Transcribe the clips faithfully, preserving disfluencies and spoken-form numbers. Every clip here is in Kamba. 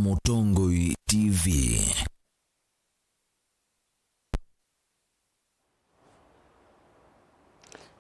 Mũtongoi T V.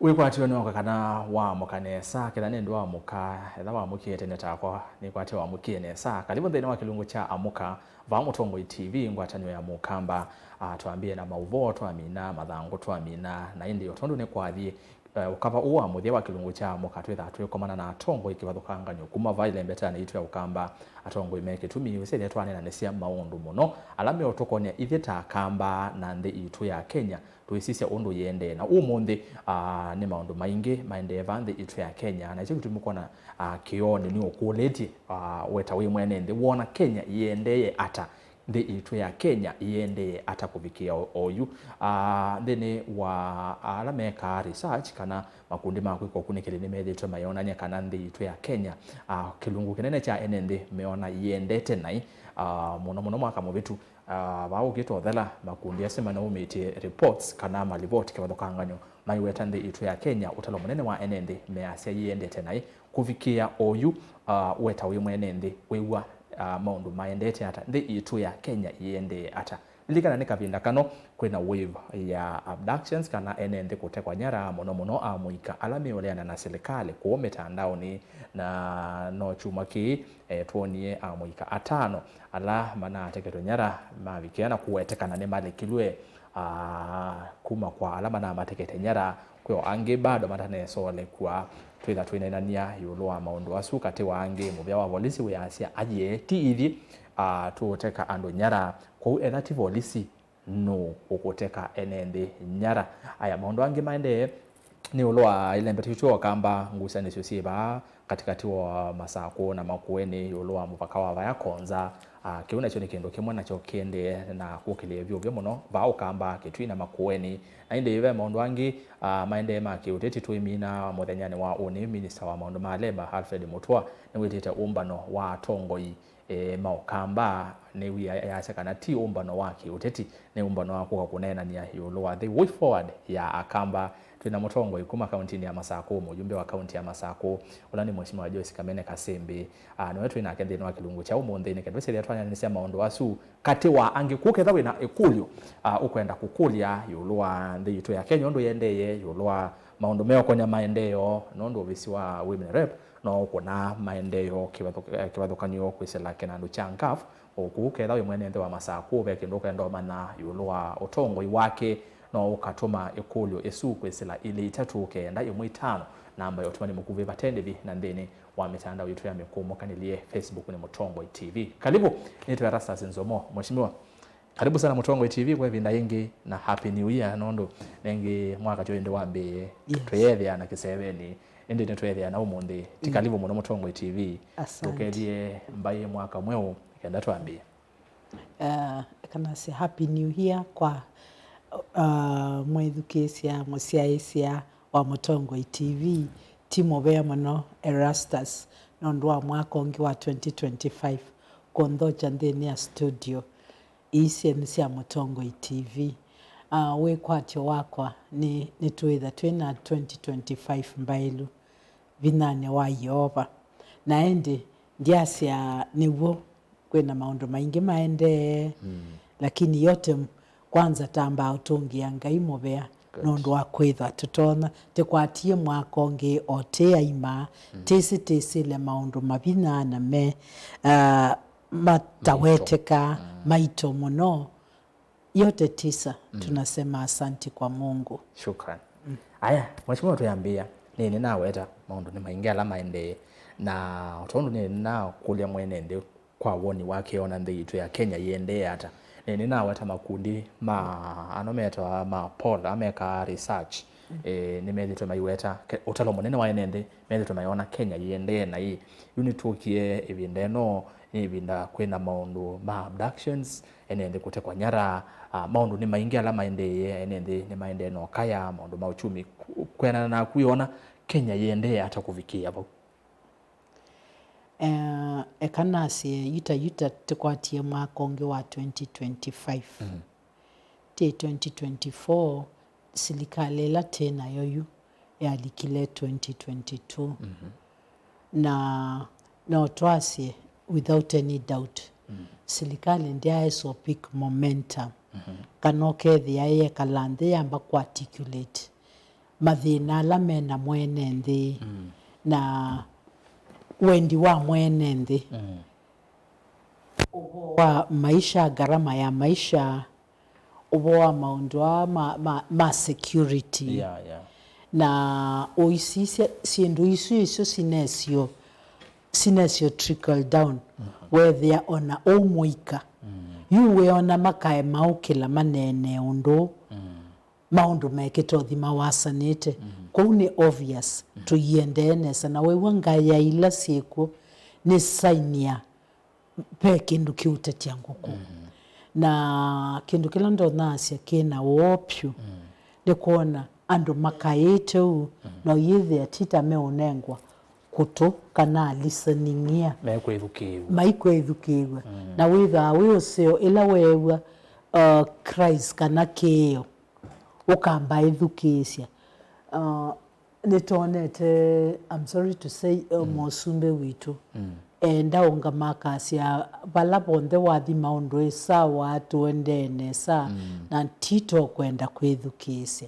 Wĩkwatyo nĩ waka kana waamũka nesa, ketha nĩ ndwaamũka, etha waamũkie tene takwa, nĩkwatyo waamũkie nesa. Karibu nthĩnĩ wa kĩlungu kya Amũka, vaa Mũtongoi T V, ngwatanĩo ya Mũkamba. Ah, twambie na maũvoo, twamina mathangũ, twamina, na ĩndĩ o tondũ nĩ kwathi, eh, ũkava ũũ wa mũthya wa kĩlungu kya Amũka, twĩthaa twĩkomana na atongoi kĩvathũkangany'o kuma vaa ĩlembetanĩ yitũ ya Ũkamba. Atongoi me kĩtumi ũsethĩa twaneenanĩsya maũndũ mũno ala meũtũkonya ithyĩ ta Akamba na nthĩ itũ ya Kenya, tũisisya ũndũ yĩendee. Na ũmũnthĩ, ah, nĩ maũndũ maingĩ maendee vaa nthĩ itũ ya Kenya, na ĩkyo kĩtumi kwona, ah, kĩoonĩ nĩ ũkũlĩtye, ah, weta wĩ mwene nthĩ, wona Kenya yĩendee ata? Nthĩ itũ ya Kenya yĩendee ata kũvikĩa o- oyu? Ah, nthĩnĩ wa ala mekaa research kana makundi ma kwĩka ũkunĩkĩli nĩmethĩĩtwe mayonany'a kana nthĩ itũ ya Kenya, ah, kĩlungu kĩnene kya ene nthĩ meona yĩendete naĩ, ah, mũno mũno mwaka mũvĩtu. Ah, vaa ũkĩtothela, makundi asu manaumĩtye reports kana malivoti kĩvathũkangany'o maiweta nthĩ itũ ya Kenya, ũtalo mũnene wa ene nthĩ measya yĩendete naĩ. Kũvikĩa oyu, ah, weta wĩ mwene nthĩ wĩw'a, ah, maũndũ maendete ata? Nthĩ itũ ya Kenya yĩendee ata? Lilikana nĩ kavinda kano kwĩna wave ya abductions kana ene nthĩ kũtekwa nyara, mũno mũno amũika ala meũleana na silikalĩ kũũ mĩtandaonĩ, na no kyumwa kĩĩ, eh, twonie amũika atano ala manateketwe nyara mavikĩa na kũwetekana nĩmalekilw'e, ah, kuma kwa ala manamatekete nyara. Kwĩ o angĩ bado matanesolekwa. Twĩtha twĩneenany'a ĩũlũ wa maũndũ asu, katĩ wa angĩ, mũvĩa wa volisi wĩasya, ayĩe, ti ithyĩ, ah, tũũteka andũ nyara. Kwoou etha ti volisi, nũũ ũkũteka ene nthĩ nyara? Aya, maũndũ angĩ maendee nĩ ĩũlũ wa ĩlembetyo kya Ũkamba, ngusanĩsyo syĩ vaa katĩkatĩ wa Masakũ na Makueni ĩũlũ wa mũvaka wa vaya Konza. Ah, kĩu nakyo nĩ kĩndũ kĩmwe nakyo kĩendee na kũkĩlĩe vyũvyũ mũno vaa Ũkamba, Kĩtui na Makueni. Na ĩndĩ ve maũndũ angĩ, ah, maendee ma kĩũteti twĩmina mũthenyanĩ wa ũnĩ, minista wa maũndũ ma leba Alfred Mutua nĩwĩtĩte ũmbano wa atongoi, e, ma Ũkamba. Nĩwĩasya kana ti ũmbano wa kĩũteti, nĩ ũmbano wa kũka kũneenany'a ĩũlũ wa the way forward ya Akamba. Twĩ na mũtongoi kuma kauntinĩ ya Masakũ, mũjumbe wa kaunti ya Masakũ, ũla nĩ Mheshimiwa Joyce Kamene Kasĩmbĩ. Ah, nĩwe twĩ nake nthĩnĩ wa kĩlungu kya ũmũnthĩ, nĩ kenda twĩsĩthĩa twanyanĩsya maũndũ asu. Katĩ wa angĩ, kũketha wĩ na ĩkũlyo, ah, ũkwenda kũkũlya ĩũlũ wa nthĩ yitũ ya Kenya ũndũ yĩendee, ĩũlũ wa maũndũ meũkonya maendeeo, nũndũ ovisi wa Women Rep no ũkũnaa maendeeo kĩvathũ-, eh, kĩvathũkany'o kwĩsĩla kĩnandũ kya NGAAF. O kũu ketha wĩ mwene nthĩ wa Masakũ, ve kĩndũ ũkwenda ũmanya ĩũlũ wa ũtongoi wake, no ũkatũma ĩkũlyo ĩsu kwĩsĩla ilĩ itatũ kenda ĩmwe itano, namba ya ũtũmani mũkuvĩ vate ndĩvi na nthĩnĩ wa mĩtandao yitũ ya mĩkũmũkanĩlye, Facebook nĩ Mũtongoi T V. Karibu, nĩtwe Erastus Nzomo, Mheshimiwa. Karibu sana Mũtongoi T V kwa ĩvinda yĩngĩ, na Happy New Year, nũndũ nengĩ mwaka tyo ĩndĩ wambĩĩe. Yes. Twĩyethĩa na kĩsevenĩ, ĩndĩ nĩtwethĩa na ũmũnthĩ. Ti karibu mũno Mũtongoi T V. Asante. Tũkethie mbaĩ mwaka mweũ, kenda twambĩe. Uh, kana sĩ Happy New Year kwa, uh, mwĩthukĩĩsya, mũsyaĩĩsya wa Mũtongoi T V. Ti mũvea mũno Erastus nũndũ wa mwaka ũngĩ wa twenty twenty-five kũnthokya nthĩnĩ ya studio ii syenyu sya Mũtongoi T V. Ah, wĩkwatyo wakwa nĩ, nĩtwĩtha twĩ na twenty twenty-five mbaĩlu vinyanĩ wa Yeova. Na ĩndĩ ndyasya nĩw'o kwĩna maũndũ maingĩ maendee, mm, lakini yote m-, kwanza tambaa ũtũngĩa Ngai mũvea, good, nũndũ wa kwĩthwa tũtonya tĩkwatie mwaka ũngĩ o tĩ aima, mm, tĩsĩ tĩsĩle maũndũ mavinya na me, ah, mataweteka, maito, mm, maito mũno. Yote tisa, mm, tunasema asante kwa Mungu. Shukran. Mm. Aya, Mheshimiwa, tuyambia, nĩ, nĩnaweta maũndũ nĩ maingĩ ala maendee, na o tondũ nĩ, nĩnakũlya mwene nthĩ kwa woni wake ona nthĩ yitũ ya Kenya yĩendee ata. Nĩ, nĩnaweta makundi ma, ano metawa ma poll, amekaa research, mm, eh, nĩmethĩtwe maiweta, ke-, ũtalo mũnene wa ene nthĩ, methĩtwe mayona Kenya yĩendee naĩ. Yu nĩtũkie ĩvinda ĩno, nĩ ĩvinda kwĩna maũndũ ma abductions, ene nthĩ kũtekwa nyara, ah, maũndũ nĩ maingĩ ala maendee, ene nthĩ nĩmaendee na ũkaya, maũndũ ma uchumi. Ku-, kwĩanana naku, wĩona Kenya yĩendee ata kũvikĩĩa vau? Eh, eka nasye, yuta, yuta tĩkwatie mwaka ũngĩ wa twenty twenty-five. Mm. Ti twenty twenty-four, silikalĩ ĩla twĩ nayo yu yalikile twenty twenty-two. Mhm. Na no twasye without any doubt, silikalĩ ndyaĩswa pick momentum, kana ũkethĩa yekala nthĩ yamba kũarticulate mathĩna ala mena mwene nthĩ, na wendi wa mwene nthĩ, ũvoo wa maisha, ngarama ya maisha, ũvoo wa maũndũ aa ma, ma, ma security. Yeah, yeah. Na ũisisya syĩndũ isu isyo sinesyo, sinesyo trickle down, weethĩa ona ũu mũika. Yu weona makaema ũkĩla maneene ũndũ maũndũ mekĩte ũthi mawasanĩte. Kũu nĩ obvious, tũiendee nesa. Na wew'a ngaya ila syĩkw'o nĩ sign ya ve kĩndũ kĩũtetya ngũkũ. Na kĩndũ kĩla ndonasya kĩ na woo vyũ nĩ kwona andũ makaĩte ũu, na ũyĩthĩa ti ta meũnengwa kũtũ kana listening ear. Mekwĩthukĩĩw'a. Maikwĩthukĩĩw'a. Na wĩthaa wĩ ũseo ĩla weew'a, uh, cries kana kĩĩo, ũkamba ĩthukĩĩsya. Uh, Nĩtwonete, I'm sorry to say, uh, mũsumbĩ witũ eenda ũngama akasya vala vonthe wathi maũndũ ĩ sawa, tũendee nesa, na ti tokwenda kwĩthukĩĩsya.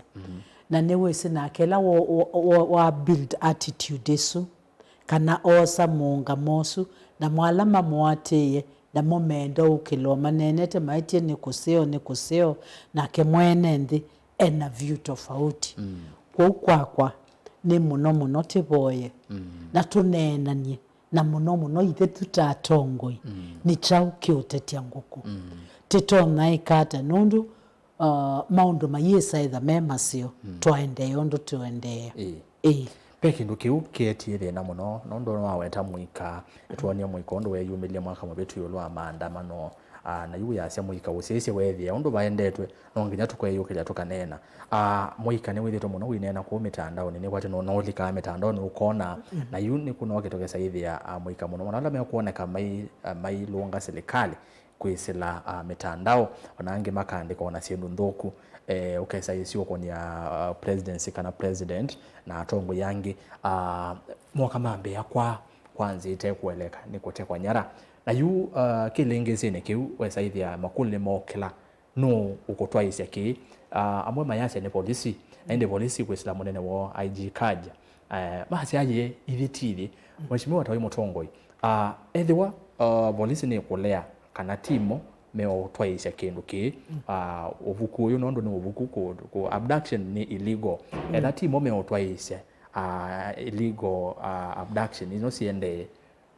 Na nĩwĩsĩ nake ĩla wa, wa, wa, wa build attitude ĩsu, kana oosa mũũngamo ũsu, namo ala mamũatĩĩe, namo meenda ũkĩlwa maneenete maĩtye nĩ kũseo, nĩ kũseo, nake mwene nthĩ ena view tofauti. Kwoou kwakwa nĩ mũno mũno tĩvoye na tũneenany'e, na mũno mũno ithyĩ tũ ta atongoi, nĩ kyaũ kĩũtetya ngũkũ? Tĩtonya ĩka ata? Nũndũ uh, maũndũ mayĩsa ĩtha me maseo, twaendee ũndũ tũendee. Ĩĩ. Ĩĩ. Ve kĩndũ kĩu kĩetie thĩna mũno, nũndũ nĩwaweta mũika, nĩtwonie mũika ũndũ weeyumĩlya mwaka mũvĩtu ĩũlũ wa maandamano. Ah, na yu wĩasya mũika ũsyaĩsye weethĩa ũndũ vaendetwe, no nginya tũkeyũkĩlya tũkaneena. Ah, mũika nĩwĩthĩtwe mũno ũineena kũu mĩtandaonĩ, nĩkwatĩ no, no ũlikaa mĩtandaonĩ ũkona, na yu nĩku no kĩtũkesa ĩthĩa, ah, mũika mũno mũno ala mekwoneka mai, ah, mailũnga silikalĩ kwĩsĩla, ah, mĩtandao, ona angĩ makaandĩka ona syĩndũ nthũku. Eh, ũkesa ĩsyokony'a, ah, presidency kana president na atongoi angĩ, ah, moka mambĩĩa kwa, kwa nzĩa ĩte kũeleka nĩ kũtekwa nyara. Na yu, ah, kĩlĩngĩsĩnĩ kĩu wesa ĩthĩa makũlyo nĩmokĩla, nũũ ũkũtwaĩĩsya kĩĩ? Ah, amwe mayasya nĩ volisi, na ĩndĩ volisi kwĩsĩla mũnene woo I G Kaja, eh, masyaie ithyĩ ti ithyĩ. Mheshimiwa ta wĩ mũtongoi, ah, ethĩwa, ah, volisi nĩkũlea kana timo meũtwaĩĩsya kĩndũ kĩĩ, ah, ũvuku ũyũ, nũndũ nĩ ũvuku, kũ, kũ, abduction nĩ illegal. Etha timo meũtwaĩĩsya, ah, illegal, ah, abduction ino siendee,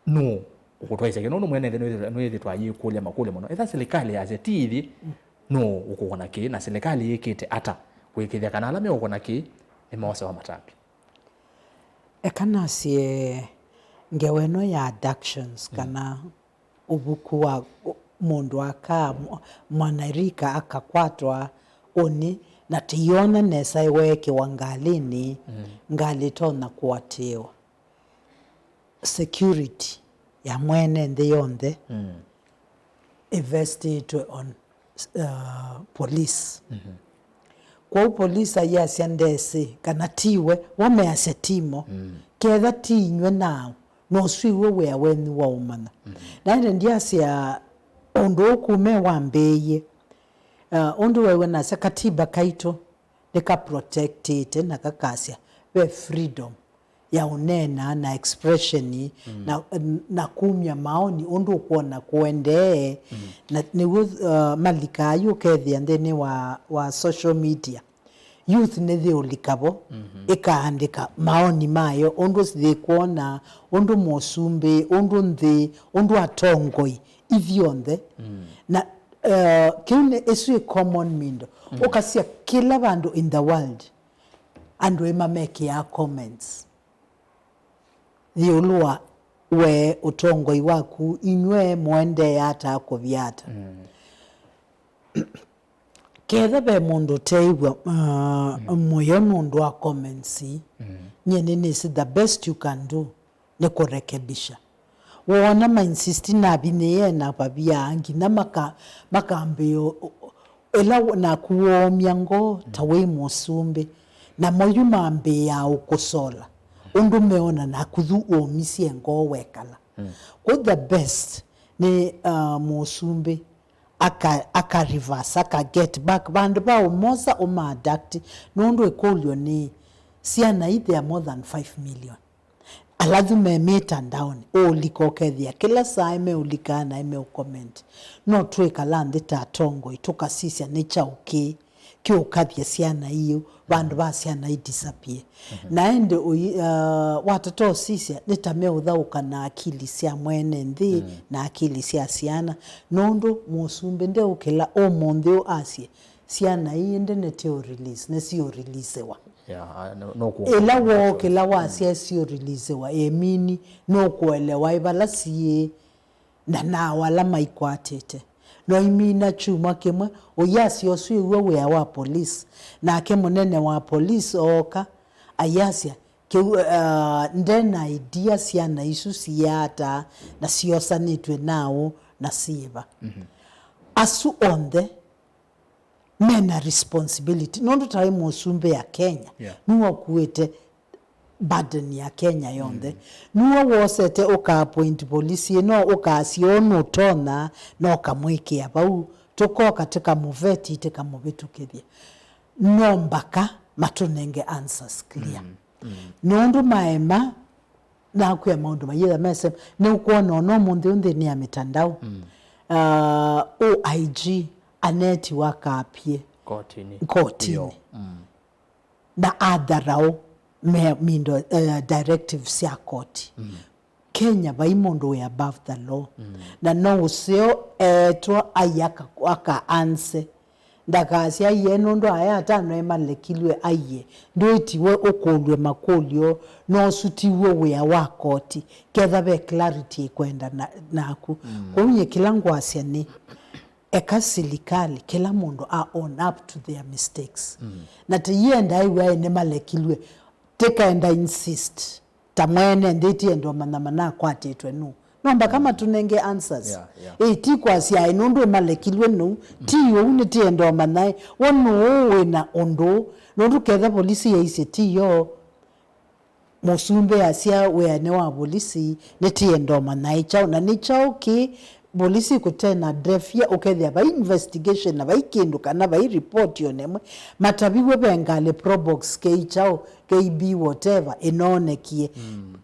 nũũ ũkũtwaĩĩsya kĩndũ? Nũndũ mwene nthĩ nĩwĩthĩ-, nĩwĩthĩtwe ayĩkũlya makũlyo mũno. Etha silikalĩ yasya ti ithyĩ, nũũ ũkũkũna kĩĩ, na silikalĩ yĩkĩte ata kwĩkĩthya kana ala meũkũna kĩĩ nĩmoosewa matambya? Eka nasye ngewa ĩno ya abductions, kana ũvuku wa ũ-, mũndũ aka, mwa-, mwanarika akakwatwa ũnĩ, na tĩyona nesa weekĩwa ngalĩnĩ, ngalĩ ĩtonya kũatĩĩwa. Security ya mwene nthĩ yonthe ĩvestĩtwe on, uh, police. Kwoou police ayasya ndesĩ kana tiwe, wameasya timo, ketha ti inyw'ĩ nao, no swĩw'e wĩa wenyu waũmanya. Na ĩndĩ ndyasya ũndũ ũũ kuma wambĩĩie, uh, ũndũ weew'a nasya katiba kaitũ nĩkaprotectĩte na kakasya ve freedom ya ũneena na expression na, na kumya maoni ũndũ ũkwona kũendee. Na nĩw'o, uh, malikaa yu ũkethĩa nthĩnĩ wa, wa social media, youth nĩyĩũlika vo ĩkaandĩka maoni mayo ũndũ yĩkwona, ũndũ mũsumbĩ, ũndũ nthĩ, ũndũ atongoi ithyonthe. Na, uh, kĩu nĩ, ĩsu ĩ common middle. Ũkasya kĩla vandũ in the world, andũ ĩmamekĩaa comments ĩũlũ wa we ũtongoi waku, inyw'ĩ mũendee ata kũvya ata. Ketha ve mũndũ ũteĩw'a, uh, mũyo nũndũ wa comments ii, nyie nĩnĩsĩ the best you can do nĩ kũrekebisha. Woona mainsisti navinyĩĩe na vavia, nginya maka-, makambĩĩa ũ-, ũ-, ĩla naku woomya ngoo ta wĩ mũsumbĩ, namo yu mambĩĩaa ũkũsola ũndũ meona naku yu ũmisye ngoo wekala. Kwoou the best Nĩ uh, mũsumbĩ aka, aka reverse, aka get back vandũ va ũmosa ũma adduct, nũndũ ĩkũlyo nĩ syana ii, they are more than five million. Ala yu me mĩtandaonĩ, ũũlika ũkethĩa kĩla saa meũlika na meũcomment. No twĩkala nthĩ ta atongoi tũkasisya nĩ kyaũ kĩĩ kĩũkathya syana iu vandũ va syana i disappear. Na ĩndĩ ũi- uh, watata ũsisya nĩ ta meũthaũka na akili sya mwene nthĩ na akili sya syana, nũndũ mũsumbĩ ndeũkĩla ũmũnthĩ ũ asye syana ii ĩndĩ nĩtiũ release, nĩsiũ releasewa. Yeah, a- no- no kuo- ĩla wookĩla wasya siũ releasewa, ĩmini nũkũelewa ĩ vala siĩ na nao ala maikwatĩte. No imina kyumwa kĩmwe, ũyasya ũsu ĩw'a wĩa wa police, nake mũnene wa police ooka ayasya kĩu, uh, nde na idea syana isu siyaata na syosanĩtw'e naũ na syĩva. Asu onthe mena responsibility, nũndũ taĩ mũsumbĩ ya Kenya, yeah, nĩwe ũkuĩte burden ya Kenya yonthe. Nĩwe wosete ũka appoint polisi ĩno, ũkasya ũũ nũtonya, na ũkamwĩkĩa vau, tũkoka tĩkamũveti, tĩkamũvĩtũkĩthya. No mbaka matũnenge answers clear. Nũndũ maema nakwĩa maũndũ mayĩtha mesema, nĩũkwona ona ũmũnthĩ ũũ nthĩnĩ ya mĩtandao, uh, O I G anetiwa akapie kotinĩ. Kotinĩ. Na atharaũ me mindo, uh, directive sya koti. Kenya vai mũndũ wĩ above the law. Na no ũseo eetwa ai aka, aka anse. Ndakasya aiye nũndũ aya atano emalekilw'e aiye. Ndwĩtiwe ũkũlw'e makũlyo, no ũsu tiw'o wĩa wa koti. Ketha ve clarity ĩkwenda na, naku. Kwoou nyie kĩla ngwasya nĩ, eka silikalĩ, kĩla mũndũ a own up to their mistakes. Na tĩyenda ĩw'a ĩ nĩmalekilw'e, tĩkaenda insist ta mwene nthĩ tienda ũmanya manakwatĩtwe nũũ. No mbaka matũnenge answers. Yeah, yeah. Ĩ, ti kwasya ĩ nũndũ ĩmalekilw'e nũũ, ti ũu nĩtienda ũmanya ĩ. Wo nũũ wĩ na ũndũ ũũ? Nũndũ ketha volisi yaisye ti yo, mũsumbĩ asya wĩanĩ wa volisi, nĩtienda ũmanya ĩ kyaũ. Na nĩ kyaũ kĩ volisi kũte na ndefya ũkethĩa vai investigation na vai kĩndũ kana vai report ona ĩmwe. Mataviw'e ve ngalĩ, Probox, kei kyaũ, K B whatever, ĩnoonekie.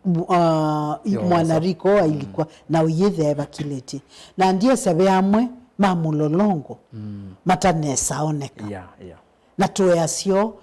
Uh, mwanarika ũũ ailikwa na ũyĩthea evakilĩtye. Na ndiesa ve amwe ma mũlolongo matanesaoneka. Yeah, yeah. Na tũeasyo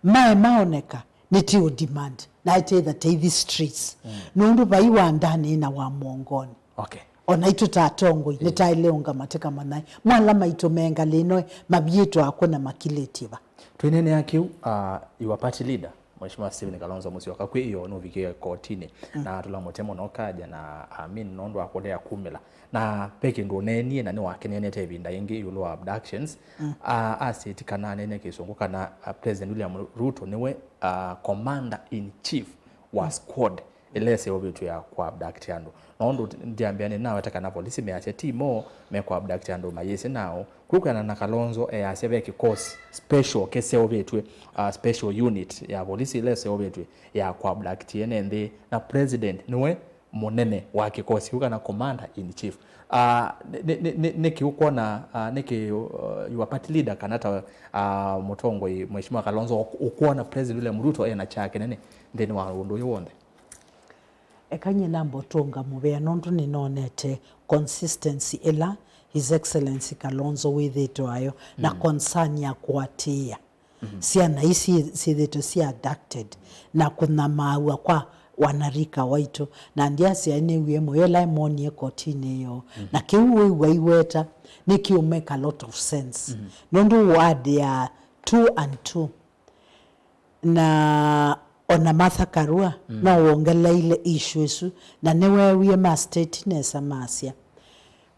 mae maoneka nĩtiũ demand na ĩtĩtha teithi streets. Nũndũ vai wa ndani na wa mũongonĩ. Okay. Ona itũ ta atongoi nĩtaĩle ũngama tĩkamanya ĩ, mwala maitũ me ngalĩ ĩno ĩ, maviĩtwe akũ na makilĩtye va? Twĩneenea kĩu, uh, your party leader, Mheshimiwa Stephen Kalonzo Musyoka, kwĩ ĩoo nũvikie kotinĩ na atũla mũtemo na ũkaja na, I mean, nũndũ wa kũlea kumĩla. Na ve kĩndũ ũneenie na nĩwakenenete ĩvinda yĩngĩ ĩũlũ wa abductions. A, asĩti kana anene kĩsũngũ kana, a, President William Ruto nĩwe, a, commander in chief wa squad ĩla ĩseũvĩtw'e ya kũ abduct andũ. Na ũndũ ndiambĩa nĩnaweta kana volisi measya ti mo mekũ abduct andũ mayĩsĩ nao. Kwĩkwĩana na Kalonzo easya ve kĩkosi special kĩseũvĩtw'e, a, special unit ya volisi ĩla ĩseũvĩtw'e ya kũ abduct ene nthĩ, na president nĩwe mũnene wa kĩkosi kĩu kana commander in chief. Ah, nĩ, nĩ, nĩ, nĩkĩ ũkwona, ah, nĩkĩ, uh, your party leader kana ta, ah, mũtongoi Mheshimiwa Kalonzo ũk-, ũkwona President William Ruto ena kyaa kĩnene nthĩnĩ wa ũndũ ũyũ w'onthe? Eka nyie namba ũtũnga mũvea nũndũ nĩnonete consistency ĩla His Excellency Kalonzo wĩthĩĩtwe nayo na concern ya kũatĩĩa syana ii syĩ-, syĩthĩĩtwe syĩ abducted na kũnyamaaw'a kwa wanarika waitũ. Na ndyasya nĩwie mũyo ĩla emonie kotinĩ ĩyo. Na kĩu wĩw'a aiweta nĩkĩũ make a lot of sense. Nũndũ ward ya two and two na ona Martha Karua no wongeleile issue ĩsu, na nĩweewie ma state nesa masya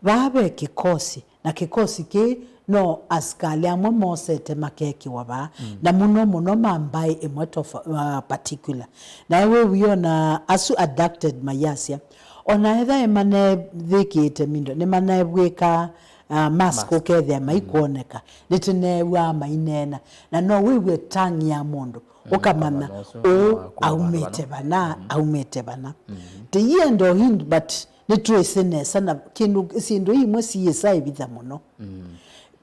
vaa ve kĩkosi, na kĩkosi kĩĩ no asikalĩ amwe mosete makekĩwa vaa, na mũno mũno ma mbaĩ ĩmwe tofa-, uh, particular. Naĩ wĩw'ĩ ona asu abducted mayasya, ona etha ĩmanethĩkĩte mindo, nĩmanevw'ĩka, uh, mask, mask, ũkethĩa maikwoneka, nĩtũneew'aa maineena. Na no wĩw'e tang ya mũndũ, ũkamanya ũũ aumĩte vana, aumĩte vana. Tĩienda ũhindu, but Nĩtwĩsĩ nesa na kĩndũ, syĩndũ imwe siyĩsa ĩvitha mũno. Mm.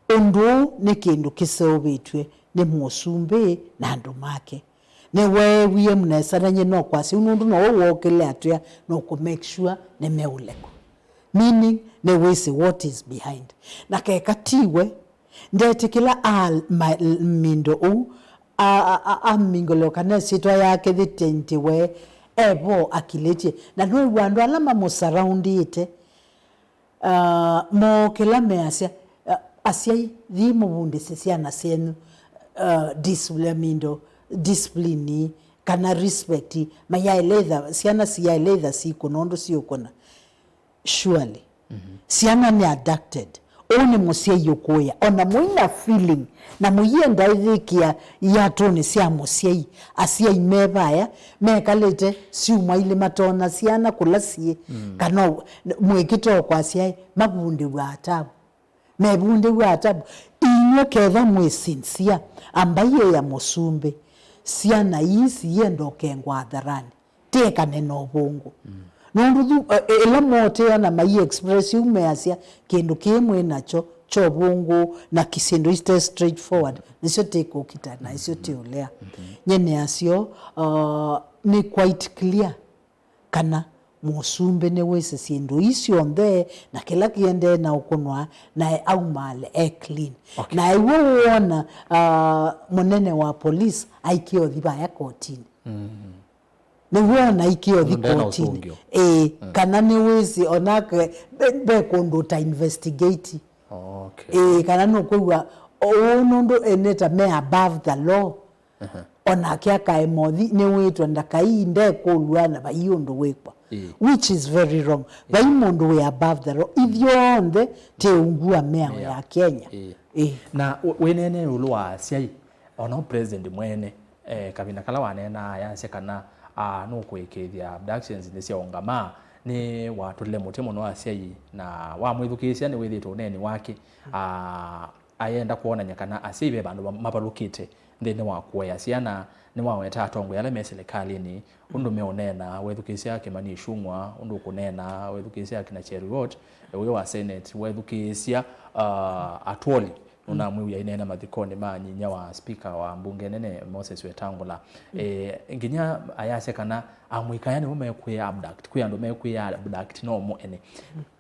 Ũndũ ũũ nĩ kĩndũ kĩseũvĩtw'e nĩ mũsumbĩ na andũ make. Nĩweewie nesa na nyie no kwasya ũu nũndũ nowe wookĩle atwĩa no kũ make sure nĩmeũlekwa. Meaning, nĩwĩsĩ what is behind. Na keka tiwe, ndetĩkĩla a ma- mindo ũu, a- a- a- amingoleo kana ĩsyĩtwa yake yĩtentiwe, e vo akilĩtye. Na nĩwĩw'a andũ ala mamũsaraundĩte, ah, mookĩla measya, ah, asyai, yĩĩ mũvundĩsye syana syenyu, ah, discipline, mindo, discipline, kana respect, mayaĩle itha, syana siyaĩle itha sikũna ũndũ siũkũna. Surely. Mhm. Syana nĩ abducted. Ũũ nĩ mũsyai ũkũĩa. Ona mũina feeling, na mũienda ĩthĩkĩa iatũnĩ sya mũsyai. Asyai me vaya, mekalĩte syumwa ilĩ matonya syana kũla syĩ. Mm. Kana ũ- mwĩkĩte o kwasya, "Ĩ, mavundĩw'a atavu." Mevundĩw'a atavu. Inyw'ĩ ketha mwĩ sincere, ambai ĩa mũsumbĩ. Syana ii siyenda ũkengwa atharani. Tiekane na ũvũngũ. Mm. Nũndũ thu, e- e- ĩla motea na mai express ũu measya kĩndũ kĩĩ mwĩ nakyo kya ũvũngũ na kĩsyĩndũ ite straight forward, nĩsyo tikũkita na icio tiũlea. Mhm. Nyene asyo, uh, nĩ quite clear kana mũsumbĩ nĩwĩsĩ syĩndũ ii syonthe na kĩla kĩendee na ũkũnwa, nae aumaale e clean. Okay. Na ĩw'o wona, uh, mũnene wa police aikie ũthi vaya kotinĩ. Mm. Nĩw'o ona aikie ũthi Ndena kotinĩ. Ũsũngĩo. Ĩĩ, mm, kana nĩwĩsĩ onake ve- ve kũndũ ta investigate. Okay. Ĩĩ, kana nũkwĩw'a ũũ nũndũ eneta me above the law. Aha. Onake akaema ũthi, nĩwĩtwe ndakai ndekũlw'a na vai ũndũ wĩkwa. Ĩĩ. Which is very wrong. Vai mũndũ wĩ above the law. Ithyonthe tĩ ungu wa mĩao ya Kenya. Ĩĩ. Ĩĩ. Na wĩ- wĩneene ĩũlũ wa asyai, ona president mwene, eh, kavinda kala waneenaa ayasya kana, ah, nũkũĩkĩĩthya abductions nĩsyaũngamaa, nĩwatũlile mũtĩ mũno asyai, na wamwĩthukĩĩsya nĩwĩthĩĩtwe ũneeni wake, ah, ayenda kwonany'a kana asyai ve vandũ va- mavalũkĩte nthĩnĩ wa kũea syana. Nĩwaweta atongoi ala me silikalĩnĩ, ũndũ meũneena, wethukĩĩsya Kimani Ichung'wa ũndũ ũkũneena, wethukĩĩsya akina Cheruiyot, eh, ũyũ wa Senate, wethukĩĩsya, ah, Atwoli, nũnamwĩw'a aineena mathikonĩ ma nyinyia wa spika wa mbunge nene, Moses Wetangula. Eh, nginya ayasya kana amũika aya nĩmo mekwĩa abduct, kwĩ andũ mekwĩa abduct no mo ene.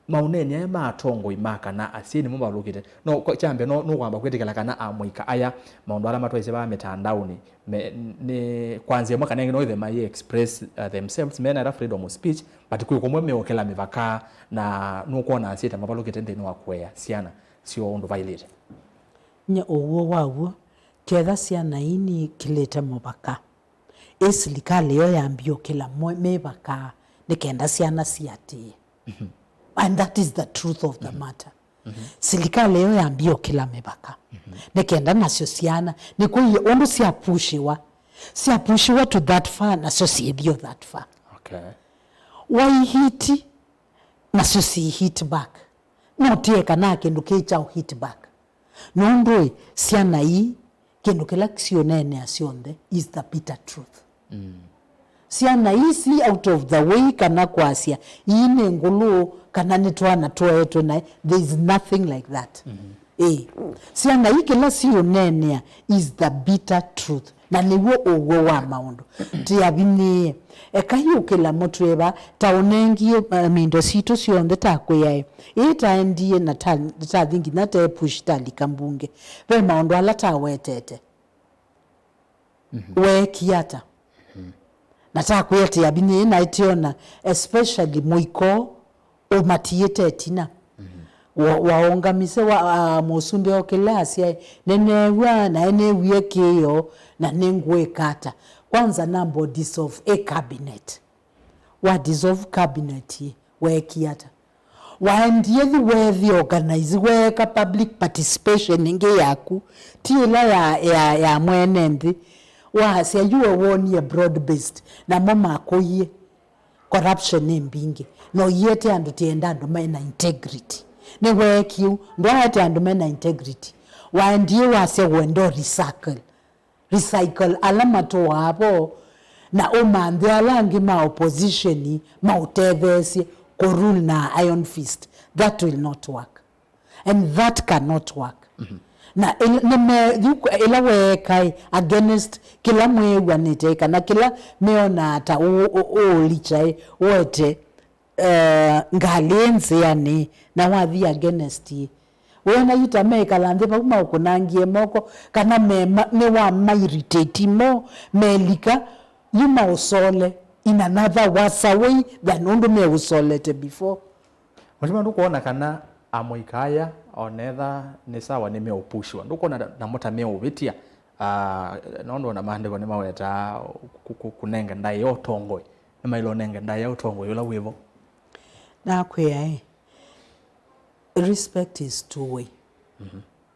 Maũneeni aya ma atongoi ma kana asyai nĩmo mavalũkĩte. No, kwa- kya mbee, no, nũkwamba kwĩtĩkĩla kana amũika aya, maũndũ ala matwaisye vaa mĩtandaonĩ, me- nĩ kwa nzĩa ĩmwe kana ĩngĩ, no ĩthe mai express, uh, themselves, mena ĩla freedom of speech, but kwĩ kũmwe meũkĩla mĩvaka, na nũkwona asyai ta mavalũkĩte nthĩnĩ wa kũea syana syoo ũndũ vaĩlĩte. Nye ũw'o wa w'o, ketha syana ii nikĩlĩte mũvaka, ĩ silikalĩ yo yambie ũkĩla mwe- mĩvaka nĩ kenda syana siatĩĩe. Mhm. And that is the truth of the matter. Mhm. Silikalĩ yo yambie ũkĩla mĩvaka. Mhm. Nĩ kenda nasyo syana, nĩkwĩie ũndũ syapushiwa, syapushiwa to that far, nasyo syĩthio that far. Okay. Waihiti, nasyo si hit back. No tieka na kĩndũ kĩĩ kya hit back. Nũndũ ĩ, syana ii, kĩndũ kĩla siũneenea syonthe is the bitter truth. Mm. Syana ii si out of the way kana kwasya, ii nĩ ngũlũ, kana nĩ twana twoetwe naĩ, there is nothing like that. Mm-hmm. Ĩĩ. Syana ii kĩla siũneenea is the bitter truth. Na nĩw'o ũw'o wa maũndũ. Tiavinyĩĩe. Ekai ũkĩla mũtwĩe va, ta ũnengie, uh, mindo sitũ syonthe ta kwĩaĩ. Ĩĩ taendie na ta- tathi nginya te push talika mbunge. Ve maũndũ ala tawetete. Mhm. Weekie ata? Mhm. Na takwĩa tiavinyĩĩe na ĩtiona, especially mũiko ũmatiĩte ĩtina. Mhm. Wa- waũngamise wa- a- mũsumbĩ okĩla asya, nĩneew'a naĩ nĩw'ie kĩĩo, na nĩngwĩka ata? Kwanza namba dissolve ĩ cabinet. Wa dissolve cabinet ĩ, weekie ata? Waendie thi wethi organize, weeka public participation ĩngĩ yaku, ti ĩla ya, ya, ya mwene nthĩ. Wasya yu we wonie broad based, namo makũie. Corruption nĩ mbingĩ. Na ũiete andũ, tienda andũ mena integrity. Nĩweekie ũu, ndwaete andũ mena integrity. Waendie wasya wenda recycle. Recycle ala matũaa vo, na ũmanthe ala angĩ ma opposition maũtetheesye. kũ rule na iron fist. That will not work. And that cannot work. Na ĩla, nĩme-, yu-, ĩla weeka against kĩla mwĩw'anĩte kana kĩla meonaa ta ũ-, ũ-, ũũlikya, ũete, eh, ngalĩ nzĩanĩ na wathi against ĩ. Wĩona yu ta meĩkala nthĩ vau maũkũnangie moko, kana me-, ma-, nĩwamairritate mo, melika, yu maũsole in another worse way than ũndũ meũsolete before. Mũsimba, ndũkwona kana amũika aya, onetha nĩ sawa, nĩmeũpushiwa? Ndũkwona namo ta meũvĩtya? Ah, nũndũ ona maandĩko nĩmawetaa kũ-, kũ-, kũnenge ndaĩa ũtongoi. Nĩmaĩle ũnenge ndaĩa ũtongoi ũla wĩvo. Nakwĩa ĩ, respect is two way.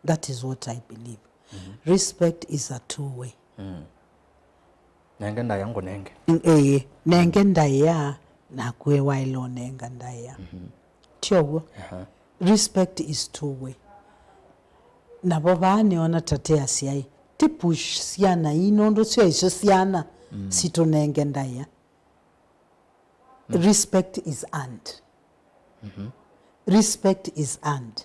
That is what I believe. Respect is a two way. Nenge ndaĩa ngũnenge. Ĩĩ, nenge ndaĩa, naku waĩle ũnenga ndaĩa. Ti ũw'o? Aha. Respect is two way. Navo vaa nĩona ta tĩ asyai, ti push syana ii, nũndũ syo isyo syana sitũnenge ndaĩa. Respect is earned. Respect is earned.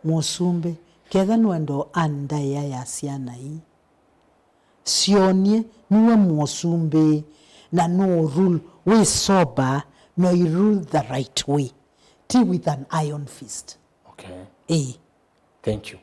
Mũsumbĩ, ketha nũenda ũ earn ndaĩa ya syana ii, syonie nue mũsumbĩ na nũ rule wĩ sober, no you rule the right way, ti with an iron fist. Okay. Ĩĩ. Thank you.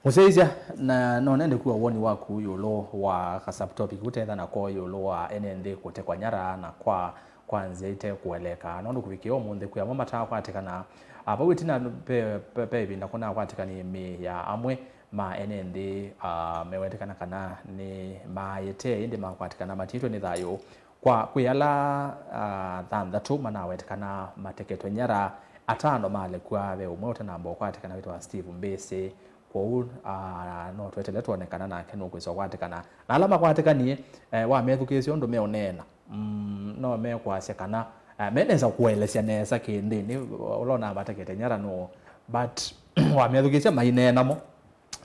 Mũsyaĩĩsya, na no nende kua woni waku ĩũlũ wa ka subtopic ũtetha nako ĩũlũ wa ene nthĩ kũtekwa nyara na kwa, kwa nzĩa ite kũeleka. Nũndũ kũvikĩa ũmũnthĩ kwĩ amwe matakwatĩkana. Ah, vau ĩtina ve, ve, ve ĩvinda kũnakwatĩkanie mĩĩ ya amwe ma ene nthĩ, ah, mewetĩkana kana nĩ maaĩte, ĩndĩ makwatĩkana matiĩtwe nĩ thayũ. Kwa kwĩ ala, ah, thanthatũ manawetekana mateketwe nyara, atano malekw'a, ve ũmwe ũtanamba ũkwatĩkana wĩtawa Steve Mbĩsĩ. Kwoou, ah, no twetele twone kana nake nũkwĩsa ũkwatĩkana. Na ala makwatĩkanie, eh, wamethukĩĩsya ũndũ meũneena, mm, no mekwasya kana, eh, menesa kũelesya nesa kĩndĩnĩ ũla ũnamatekete nyara nũũ, but wamethukĩĩsya maineena mo,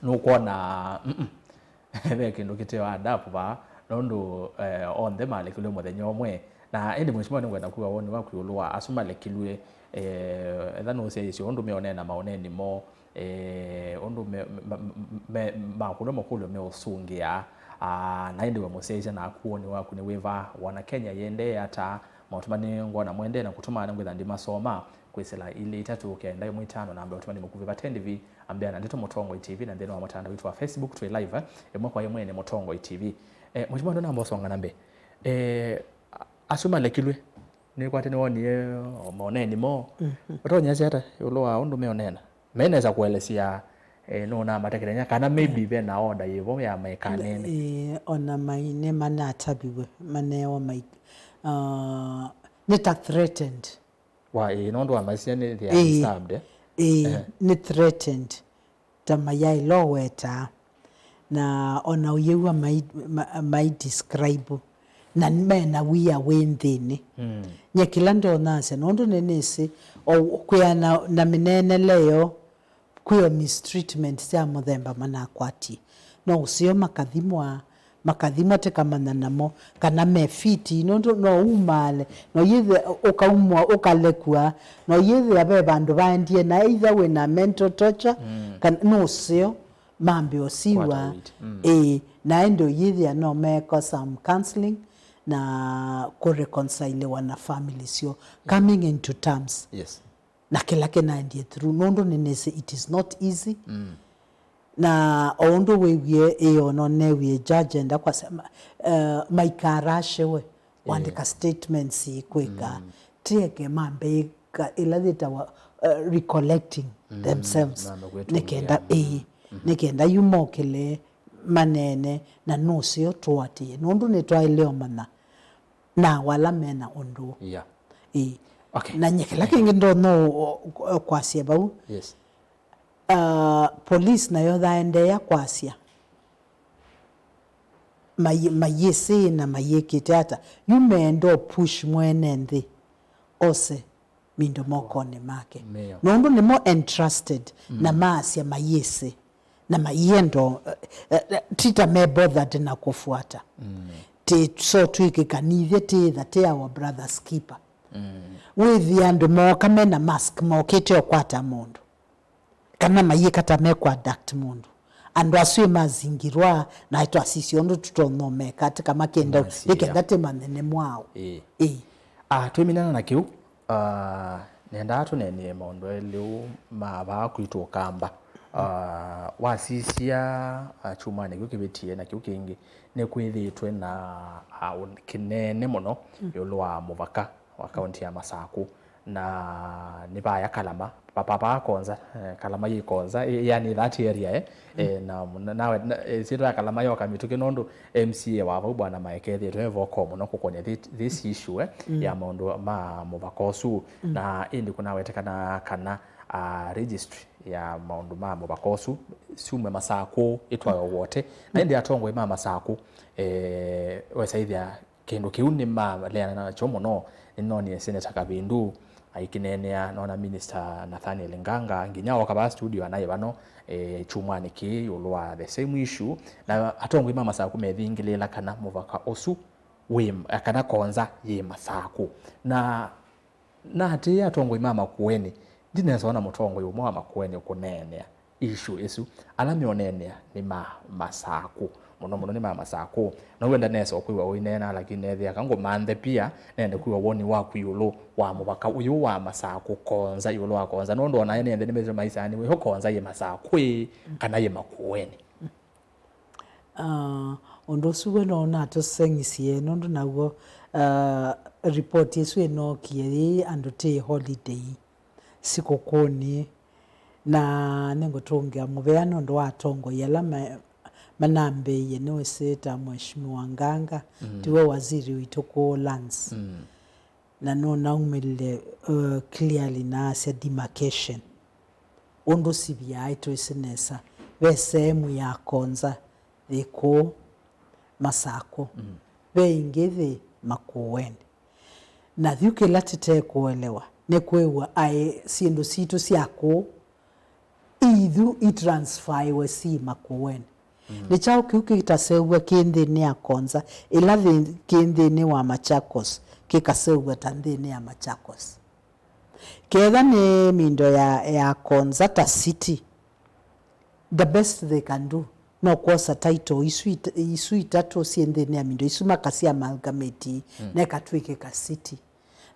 nũkwona, mm-mm. Ve kĩndũ kĩteo adapu vaa, nũndũ, eh, onthe malekilwe mũthenya ũmwe. Na ĩndĩ Mheshimiwa, nĩngwenda kuga woni waku ĩũlũ wa asu malekilwe, eh, etha nũsyaĩĩsye ũndũ meũneena maũneeni moo, eh, ũndũ me, me, me, makũlw'a makũlyo meũsũngĩa, ah, na ĩndĩ we mũsyaĩĩsya naku woni waku nĩ wĩva? Wona Kenya yĩendee ata? Maũtũmani ngwona mwendee na kũtũma nĩngwĩtha ndimasoma kwĩsĩla ilĩ itatũ kenda ĩmwe itano, namba ũtũmani mũkuvĩ vate ndivi. Ambĩa na Ndeto Mũtongoi T V, na nthĩnĩ wa mũtandao witũ wa Facebook twĩ live, eh, ĩmwe kwa ĩmwe nĩ Mũtongoi T V. Eh, Mheshimiwa, ndũnamba ũsonga na mbee. Eh, a-, asu malekilwe, nĩkwatĩ nĩwonie o maũneeni moo. Ũtonyasya ata ĩũlũ wa ũndũ meũneena? Menesa kũelesya, eh, nũnamatekete nyara, kana maybe ve na order yĩvo ya maikanene? Eh, ona maine manataviwe, manewa mai-, ah, nĩ ta threatened. Wa, ĩĩ, nũndũ wa maisye nĩ they are disturbed, eh? Ĩĩ, nĩ threatened. Ta mayaĩla ũwetaa. Na ona ũyĩw'a mai, ma, mai describe. Na mena wia wĩ nthĩnĩ. Nye kĩla ndonasya, nũndũ nĩnĩsĩ, o kwĩana na mĩneenele yoo, kwĩ o mistreatment sya mũthemba manakwatie. No ũseo makathimwa, makathimwa tĩkamanya namo kana me fiti, nũndũ no umaale, no yĩthĩa ũkaumwa, ũkalekwa, no yĩthĩa ve vandũ vaendie, na either wĩ na mental torture, kana no ũseo mambe ũsiwa. Ĩĩ, na ĩndĩ ũyĩthĩa no meko some counseling na kũreconciliwa na family syo, coming into terms. Yes. Na kĩla kĩnaendie through, nũndũ nĩnĩsĩ it is not easy. Na o ũndũ wĩwie ĩĩ, ona newie judge enda kwasya, ma-, eh, maikarashiwe, wandĩka statements ikwĩka, tieke mambĩĩka ĩla yĩtawa, eh, recollecting themselves. Mambe kwĩtũngĩa. Nĩkenda, ĩĩ, nĩkenda yu mokĩle maneene na nũseo tũatĩĩe, nũndũ nĩtwaĩle ũmanya na wala mena ũndũ. Yeah. Ĩĩ. Okay. Na nye kĩla kĩngĩ ndonya ũ-, ũ-, kwasya vau. Yes. Ah, police nayo yaendeea kwasya mai-, mayĩsĩ na mayĩkĩte ata. Yu meenda ũ push mwene nthĩ ose mindo mokonĩ make. Nĩyo. Nũndũ nĩmo entrusted na maasya mayĩsĩ. Na mayĩenda, eh, eh, ti ta me bothered na kũfuata. Ti so twĩkĩkanithye tĩtha tĩ our brother's keeper. Mm. Wĩthĩa andũ mooka mena mask, mokĩte ũkwata mũndũ, kana mayĩka ta mekũabduct mũndũ. Andũ asu ĩ mazingirwa, na twasisya ũndũ tũtonya ũmeka atĩ kama kenda, Masiĩa. Nĩ kenda tĩmanye nĩ mwaũ. Ĩĩ. Ĩĩ. Ah, twiminana na kĩu, ah, nendaa tũneenĩe maũndũ elĩ ma vaa kwitũ Ũkamba. Ah, wasisya, ah, kyumwanĩ kĩu kĩvĩtie na kĩu kĩngĩ, nĩkwĩthĩĩtwe na, ah, kĩnene mũno ĩũlũ wa mũvaka wa kaunti ya Masakũ, na nĩ vaya Kalama, pa, pa, pa Konza, eh, Kalama yĩ Konza, eh, yani that area, eh, eh, na, na, nawe, na, eh, syĩtwa ya Kalama yoka mĩtũkĩ nũndũ M C A wa vau Bwana Maeke ethĩĩtwe e vocal mũno kũkony'a thi-, this issue, eh, ya maũndũ ma mũvaka ũsu, na ĩndĩ kũnawetekana kana, ah, registry ya maũndũ ma mũvaka ũsu syume Masakũ ĩtwawe Wote, na ĩndĩ atongoi ma Masakũ, eh, wesaĩthya kĩndũ kĩu nĩmaleana nakyo mũno. Nĩnoonie Seneta Kavindu aikĩneenea, noona Minister Nathaniel Nganga, nginya ooka vaa studio anaĩ vano, eh, kyumwanĩ kĩĩ ĩũlũ wa the same issue. Na atongoi ma Masakũ methingĩlĩĩla kana mũvaka ũsu wĩ, kana Konza yĩ Masakũ. Na, na atĩĩ atongoi ma Makueni, ndinesa ona mũtongoi ũmwe wa Makueni ũkũneenea issue ĩsu. Ala meũneenea nĩ ma Masakũ. Mũno mũno nĩ ma Masakũ. Na wenda nesa kwĩw'a ũineena, lakini neethĩa ka ngũmanthe pia, nende kwĩw'a woni waku ĩũlũ wa mũvaka ũyũ wa Masakũ Konza, ĩũlũ wa Konza. Nũndũ ona ene nthe nĩmesĩ maisani, wĩho Konza yĩ Masakũ ĩ, kana yĩ Makueni. Ah, ũndũ ũsu we no ũnatũseng'isye, nũndũ naw'o, ah, ripoti ĩsu ĩnookie yĩ andũ tĩ holiday. Sikũkũnĩ, na nĩngũtũngĩa mũvea nũndũ wa atongoi ala ma-, manambĩĩie, nĩwĩsĩ ta Mheshimiwa Nganga, tiwe waziri witũ kũũ lands. Na nũnaumĩlile, uh, clearly na asya demarcation. Ũndũ sivyaĩ twĩsĩ nesa, ve sehemu ya Konza yĩ kũũ Masakũ, ve ĩngĩ yĩ Makueni. Na yu kĩla tĩtekũelewa nĩ kwĩw'a aĩ syĩndũ sitũ sya kũũ ithu itransfaiwe syĩ Makueni. Nĩ kyaũ kĩu kĩtaseũvw'a kĩ nthĩnĩ ya Konza, ĩla thĩ-, kĩ nthĩnĩ wa Machakos kĩkaseũvw'a ta nthĩnĩ ya Machakos? Ketha nĩ mindo ya, ya Konza ta city, the best they can do no kwosa title isu it-, isu itatũ syĩ nthĩnĩ ya mindo isu makasya amalgamate na ĩkatw'ĩkĩka city.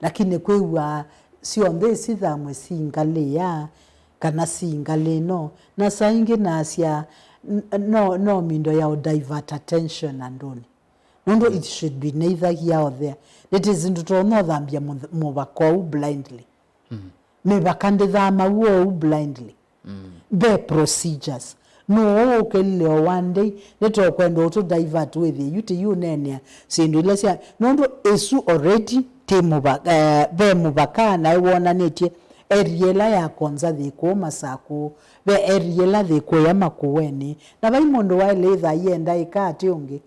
Lakini kwĩw'a syonthe sithamwe singalĩ ya, kana singalĩ ĩno, na saa ingĩ nasya n-, no, no mindo ya divert attention andũnĩ. Nũndũ it should be neither here or there. Nĩtĩsĩ ndũtonya ũthambya mũth-, mũvaka ũu blindly. Mĩvaka ndĩthamaw'a ũu blindly. Ve procedures. Nũũ ũkĩlile o one day, nĩtũkwenda ũtũ divert wĩthĩe yu tĩyũneenea syĩndũ ila sya, nũndũ ĩsu already ti mũva-, eh, ve mũvaka naĩ wonanĩtye area ĩla ya Konza yĩ kũũ Masakũ, ve area ĩla yĩ kũya Makueni, na vai mũndũ waĩle ĩtha yenda ĩka atĩ ũngĩ.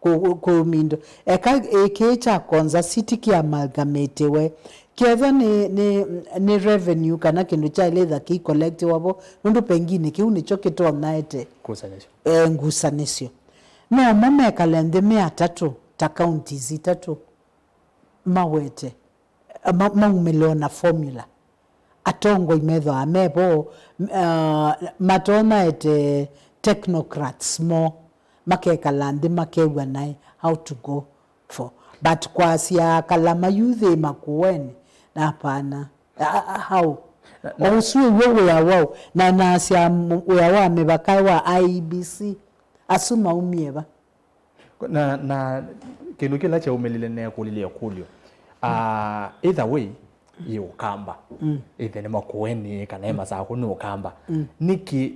Kũ-, kũ-, kũmindo. Eka ĩkĩĩ kya Konza City kĩ amalgamatiwe. Kethwa nĩ, nĩ, nĩ revenue kana kĩndũ kyaĩlĩtha kĩ collectiwa vo, nũndũ pengine kĩu nĩkyo kĩtonyaete, Ngusanĩsyo. Eh, ngusanĩsyo. No mo mekale nthĩ me atatũ, ta counties itatũ, mawete, ma-, maumĩle o na formula. Atongoi methĩawa me vo, m-, ah, matonyaete technocrats moo, makekala nthĩ makew'a naĩ how to go for. But kwasya Kalama yu yĩ Makueni, na hapana. A-, a-, how? Na, na o ũsu ĩw'o wĩa waũ? Na nasya m-, wĩa wa mĩvaka wa I E B C. Asu maumie va? Na, na kĩndũ kĩla kyaumĩlile neekũlilye ĩkũlyo. Ah, either way, yĩ Ũkamba. Either nĩ Makueni kana ĩ Masakũ nĩ Ũkamba. Nĩkĩ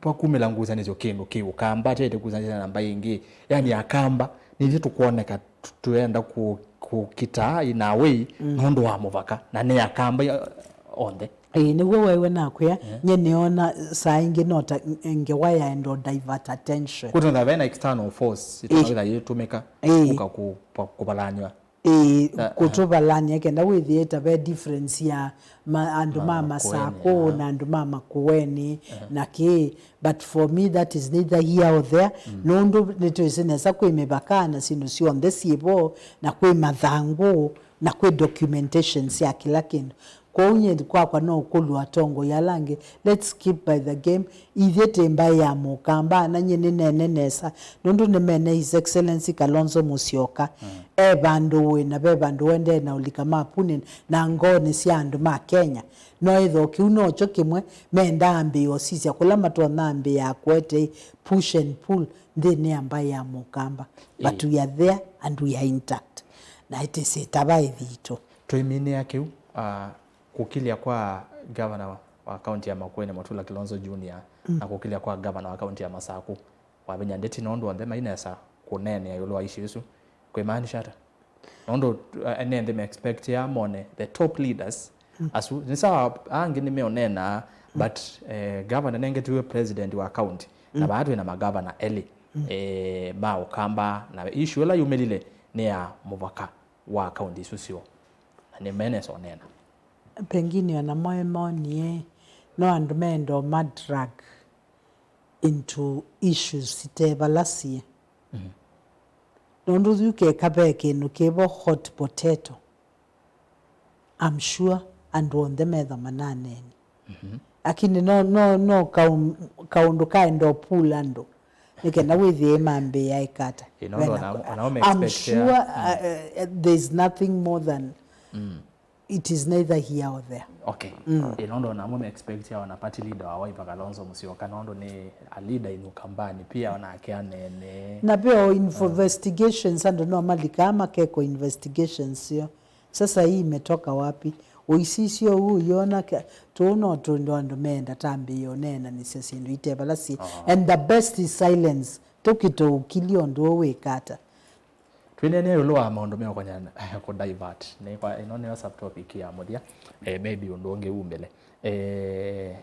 vakumĩla ngusanĩsyo kĩndũ kĩ Ũkamba, tete kusanĩsya na mbaĩ ĩngĩ? Yani Akamba, nĩthyĩ tũkwoneka tu-, tũenda kũ-, kũkita in a way nũndũ wa mũvaka, na nĩ Akamba, uh, onthe. Ĩĩ, nĩw'o waiwe nakwĩa, nye nĩona saa ingĩ no ta ng-, ngewa yaenda o divert attention. Kũtonga vena external force ĩtonga yĩtũmĩka kũka kũ-, pa-, kũvalanywa. Ĩĩ, kũtũvalany'a kenda wĩthĩe ta ve difference ya ma-, andũ ma Masakũ na andũ ma Makueni na kĩĩ. But for me, that is neither here or there. Nũndũ nĩtwĩsĩ nesa kwĩ mĩvaka na syĩndũ syonthe syĩ vo, na kwĩ mathangũ, na kwĩ documentation sya kĩla kĩndũ. Kwoou nyie kwakwa no ũkũlw'a atongoi ala angĩ, let's keep by the game. Ithyĩ twĩ mbaĩ ya Mũkamba, na nyie nĩneene nesa, nũndũ nĩmene His Excellency Kalonzo Musyoka. Mm. E vandũ ũĩ na ve vandũ ũendee na ũlika mapuni na ngoonĩ sya andũ ma Kenya. No ĩthoo kĩu nokyo kĩmwe mendaa ambĩĩa ũsisya kũla matonya ambĩĩa kũete push and pull nthĩnĩ ya mbaĩ ya Mũkamba. But ĩĩ, we are there and we are intact. Na it is ĩtava ĩthitũ. Tũiminĩa kĩu, ah, kũkilya kwa gavana wa, wa kaunti ya Makueni, Mutula Kilonzo Junior, mm, na kũkilya kwa gavana wa kaunti ya Masaku, wavinya ndeti nũndũ onthe mainesa kũneenea ĩũlũ wa issue ĩsu. Kwĩmaanisha ata? Nũndũ, uh, ene nthĩ me expectia mone the top leaders, mm, asu. Nĩ sawa, angĩ nĩmeũneenaa, mm, but, eh, gavana nengetiwe president wa county, na, mm, vaa twĩ na magavana elĩ, mm, eh, ma Ũkamba, na issue ĩla yumĩlile nĩ ya mũvaka wa county isu syoo, na nĩmenesa ũneena. Pengine ona mo emonie, no andũ meenda ma drag into issues site vala siĩ. Mhm. Nũndũ yu keka ve kĩndũ kĩvo hot potato, I'm sure andũ onthe metha mananeeni. Mhm. Lakini no, no, no kaun-, kaũndũ kaenda ũpula andũ nĩ kenda wĩthĩe mambĩĩa ĩkata. Ĩ, no, no, na, na, I'm sure, mm, uh, uh, there's nothing more than, mm, it is neither here or there. Okay. Mm. Ĩ, nũndũ ona amwe me expect ya ona party leader wa Wiper Kalonzo Musyoka, nũndũ nĩ a leader in Ukambani pia, onake anene. Na pia o info-, ah, investigations, andũ no malikaa makekwa investigations syo. Sasa hii imetoka wapi? Ũisisyo huu uiona ka-, tũũ no tũndũ andũ meenda tambĩĩe ũneenanĩsya syĩndũ ite vala syĩ. Aha. And the best is silence. Tũkitũũkilye ũndũ ũũ wĩka ata? Twĩneenea ĩũlũ wa maũndũ meũkonya kũ divert. Nĩ kwa, ĩno nĩyo subtopic ya mũthya. Eh, maybe ũndũ ũngĩ umĩle. Eh,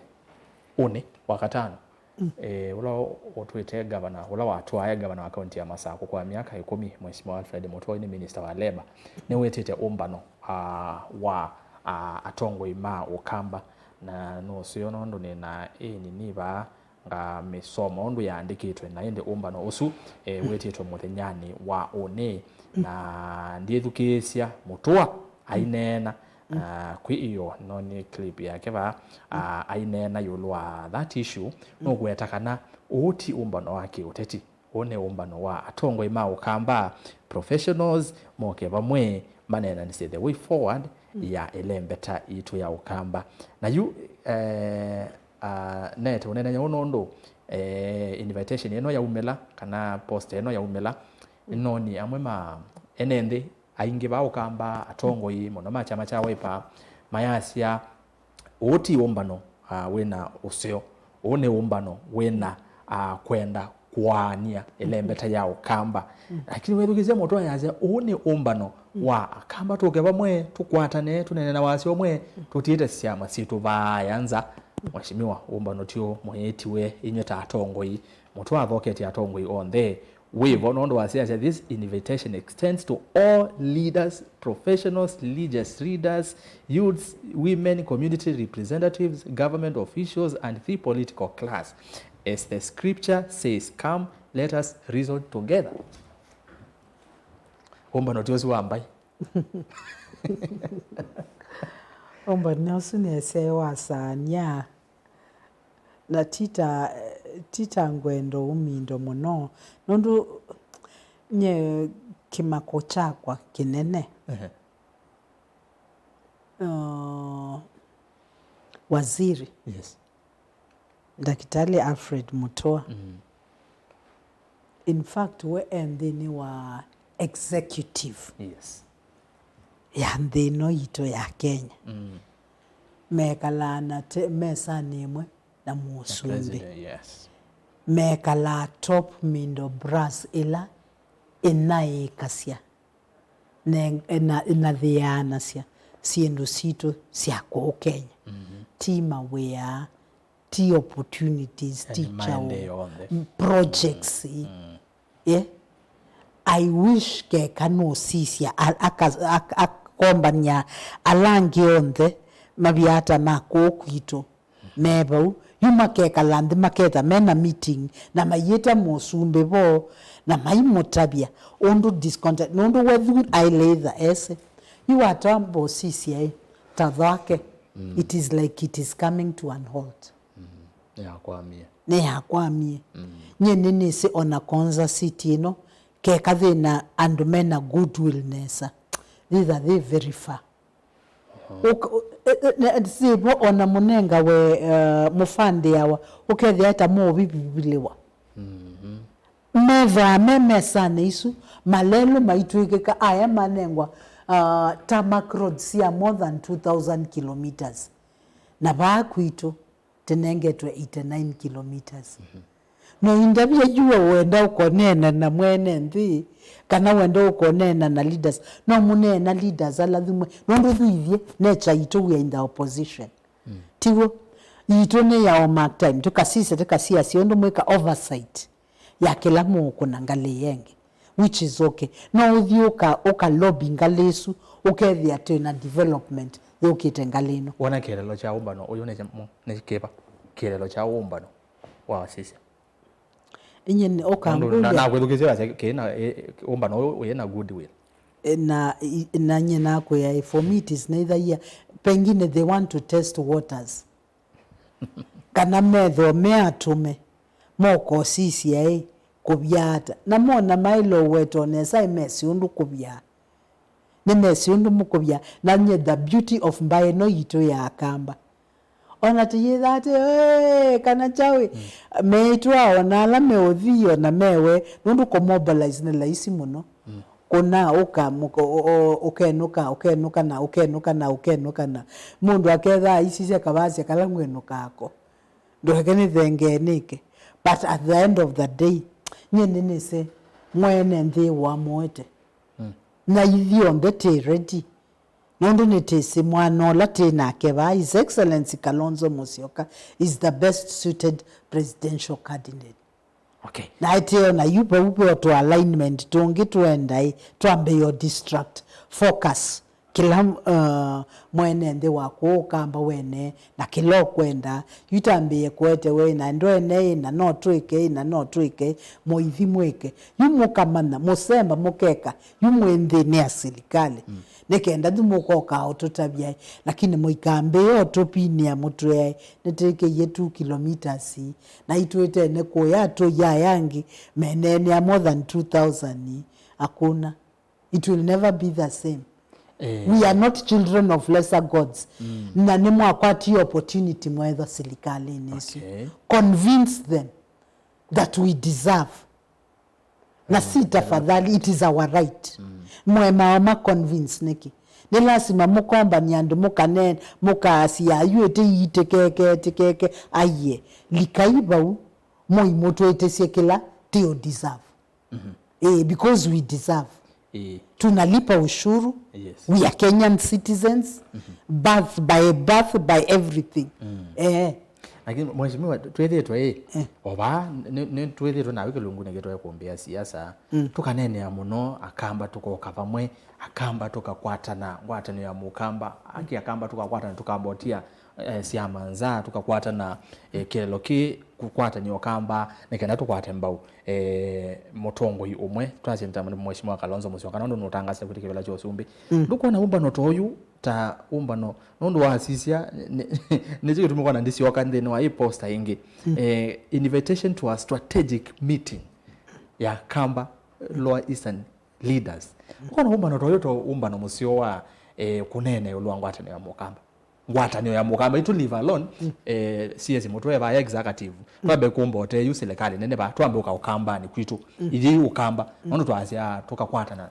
ũnĩ, wa katano. Mm. Eh, ũla ũtwĩte gavana, ũla watwae gavana wa kaunti ya Masakũ kwa myaka ĩkũmi, Mheshimiwa Alfred Mutua, nĩ minister wa labor, nĩwĩtĩte ũmbano, ah, wa, ah, atongoi ma Ũkamba, na nũseo nũndũ nĩ na ĩnini vaa ngamĩsoma ũndũ yaandĩkĩtwe, na ĩndĩ ũmbano ũsu, eh, wĩtĩtwe mũthenyanĩ wa ũnĩ, na ndyĩthukĩĩsya Mutua aineena, ah, kwĩ ĩyo, no nĩ clip yake vaa, ah, aineena ĩũlũ wa that issue, nũkũweta kana ũũ ti ũmbano wa kĩũteti, ũũ nĩ ũmbano wa atongoi ma Ũkamba, professionals, moke vamwe maneenanĩsye the way forward ya ĩlembeta yitũ ya Ũkamba. Na yu, eh, ah, nete ũneenany'a ũũ nũndũ, eh, invitation ĩno yaumĩla, kana poster ĩno yaumĩla, nĩnoonie amwe ma ene nthĩ aingĩ va Ũkamba, atongoi mũno ma kyama kya Wiper, mayasya, ũũ ti ũmbano, ah, wĩna ũseo, ũũ nĩ ũmbano wĩna, ah, kwenda kũaany'a ĩlembeta ya Ũkamba. Lakini wethukĩĩsya Mutua ayasya, ũũ nĩ ũmbano wa Akamba tũke vamwe, tũkwatane, tũneene na wasya ũmwe, tũtiĩte syama sitũ vaaya nza. Mheshimiwa, ũmbano ti ũũ, mũyĩtiwe inyw'ĩ ta atongoi. Mutua athoketye atongoi onthe. Wĩvo nũndũ wasya, asya, "This invitation extends to all leaders, professionals, religious leaders, youths, women, community representatives, government officials, and the political class. As the scripture says, come, let us reason together." Ũmbano ti ũsu wa mbaĩ. Ũmbano ũsu nĩesee wasaany'a. Na ti ta, ti ta ngwenda ũmindo mũno, nũndũ nyie kĩmako kyakwa kĩnene, ehe, uh, waziri, yes, Ndakitali Alfred Mutua. Mm. In fact, we e nthĩnĩ wa executive, yes, ya nthĩ ĩno yitũ ya Kenya. Mm. Mekalaa na te-, mesanĩ ĩmwe na mũsumbĩ. President, yes. Mekalaa top middle brass ĩla ĩnaĩĩkasya na ĩna-, ĩnathĩaanasya syĩndũ sitũ sya kũũ Kenya. Mm-hmm. Ti mawĩa, ti opportunities, ti kyaũ, maendeeo onthe, m-, projects, ii. Mm. Eh? I wish keka nũsisya, a-, aka-, ak-, akombany'a ala angĩ onthe mavia ata ma kũũ kwitũ me vau. Yu makekala nthĩ, maketha mena meeting, na maiĩta mũsumbĩ vo, na maimũtavya ũndũ discontent, nũndũ wethura ailĩtha ese. Yu watamba ũsisya ĩ, ta thwake, it is like it is coming to an halt. Nĩyakwamie. Nĩyakwamie. Nyie nĩnĩsĩ ona Konza city ĩno, keka thĩna andũ mena goodwill nesa, thitha thĩ very far. Ũk- ũ- e- e- ne- sĩvo ona mũnenga we uh, mũfandĩawa, ũkethĩa eta mũũvivivilĩwa. Methaa me mesanĩ isu, malelũ maitw'ĩkĩka aya manengwa uh, tarmac roads sya more than two thousand kilometers, na vaa kwitũ tĩnengetwe eighty-nine kilometers. No indavya yu we wenda ũkoneena na mwene nthĩ, kana wenda ũkoneena na leaders, no mũneena leaders ala thumwe, nũndũ thuithie nature itũ, we are in the opposition. Tiw'o? Itũ nĩ ya omark time, tũkasisya, tũkasiasya ũndũ mwĩka oversight ya kĩla mũũkũna ngalĩ yengĩ, which is okay. No ũthi ũka, ũka lobby ngalĩ ĩsu, ũkethĩa twĩ na development yũkĩte ngalĩ ĩno. Wona kĩelelo kya ũmbano ũyũ nĩ kĩ- nĩ kĩva? Kĩelelo kya ũmbano wa wasisya. Inye nĩ- ũkangũlya. Nakwĩthukĩsya wasya kĩna ĩ- ũmbano ũyũ wĩna goodwill. E, na i- na nye nakwĩa, for me it is neither here, pengine they want to test waters, kana methĩwa me atũme mokosisya ĩ kũvya ata, na mona maĩle ũweta o nesa ĩ mesĩ ũndũ kũvya, nĩmesĩ ũndũ mũkũvya. Na nye the beauty of mbaĩ ĩno yitũ ya Akamba, ona tũyĩthaa atĩ, "Ee, kana kyaũ ĩ?" Meĩtwa ona ala meũthi ona mewe, nũndũ kũmobilize nĩ laisi mũno. Kũna ũka, mũko- o- o- ũkenũka, ũkenũka na ũkenũka na ũkenũka na mũndũ akethaa aisisya kavasya kala ng'wenũkaa ko. Ndũeke nĩthengee nĩke. But at the end of the day, nyie nĩnĩsĩ mwene nthĩ wamoete. Na ithyonthe twĩ ready. Nũndũ nĩtĩsĩ mwana ũla twĩ nake vaa, His Excellency Kalonzo Musyoka is the best suited presidential candidate. Okay. Na ĩteo na yu vau ve o tũ alignment tũngĩ tũenda ĩ, twambĩĩe o distract focus kĩla uh, mwene nthĩ wa kũũ Ũkamba wene na kĩla ũkwenda. Yu tambĩĩe kũete we na ndwene ĩ, na no twĩke ĩ, na no twĩke ĩ, mũithi mwĩke. Yu mũkamanya, mũsemba, mũkeka, yu mwĩ nthĩnĩ ya silikalĩ. Nĩ kenda yu mũkokaa ũtũtavya ĩ, lakini mũikambĩĩe ũtũpinĩa mũtwĩae, nĩtwĩkĩie two kilometres ii, na itwĩtene kũya tũi aya angĩ meneenea more than two thousand ii. Hakuna. It will never be the same. Eh. We are not children of lesser gods. Na nĩmwakwatie opportunity mwethwa silikalĩnĩ ĩsu. Okay. Convince them that we deserve. Na si tafadhali, it is our right. Mwema wa ma convince nĩkĩ? Nĩ lasima mũkombany'a andũ mũkaneen, mũkaasya, "Ayu ĩtĩ ii tĩkeke, tĩkeke." Aiye, likai vau, mũimũtwĩtĩsye kĩla tũũ deserve. Eh, because we deserve. Eh. Tunalipa ushuru. Yes. We are Kenyan citizens. Birth, by birth, by everything. Eh. Lakini mheshimiwa, twĩthĩtwe ĩ, eh, o vaa nĩ- nĩ- twĩthĩtwe nawe kĩlungunĩ kĩtwae kũmbĩa siasa. Tũkaneenea mũno Akamba, tũkoka vamwe Akamba, tũkakwatana ngwatanĩo ya Mũkamba, angĩ Akamba tũkakwatana, tũkambotia eh, syama nza, tũkakwatana eh, kĩlelo kĩ kũkwatany'a Ũkamba nĩ kenda tũkwate mbau eh, mũtongoi ũmwe, twasye ta Mheshimiwa Kalonzo Musyoka, nũndũ nũtangaasya kwĩtĩkĩla kĩvĩla kya ũsumbĩ. Ndũkwona ũmbano ta ũyũ ta ũmbano, nũndũ wasisya nĩ- nĩ- nĩkyo kĩtumi kwona ndisyoka nthĩnĩ wa ĩ poster ĩngĩ, eh, invitation to a strategic meeting ya Kamba Lower Eastern leaders. Ũkona ũmbano ta ũyũ ta ũmbano mũseo wa eh, kũneena ĩũlũ wa ngwatanĩo ya Mũkamba. Ngwatanĩo ya Mũkamba, itũ leave alone eh, C S mũtwe vaa executive. Twambe kũmba ũtee yu serikali nene vaa, twambe ũka Ũkambanĩ kwitũ. Ithyĩ yu Ũkamba, nũndũ twasya tũkakwatana.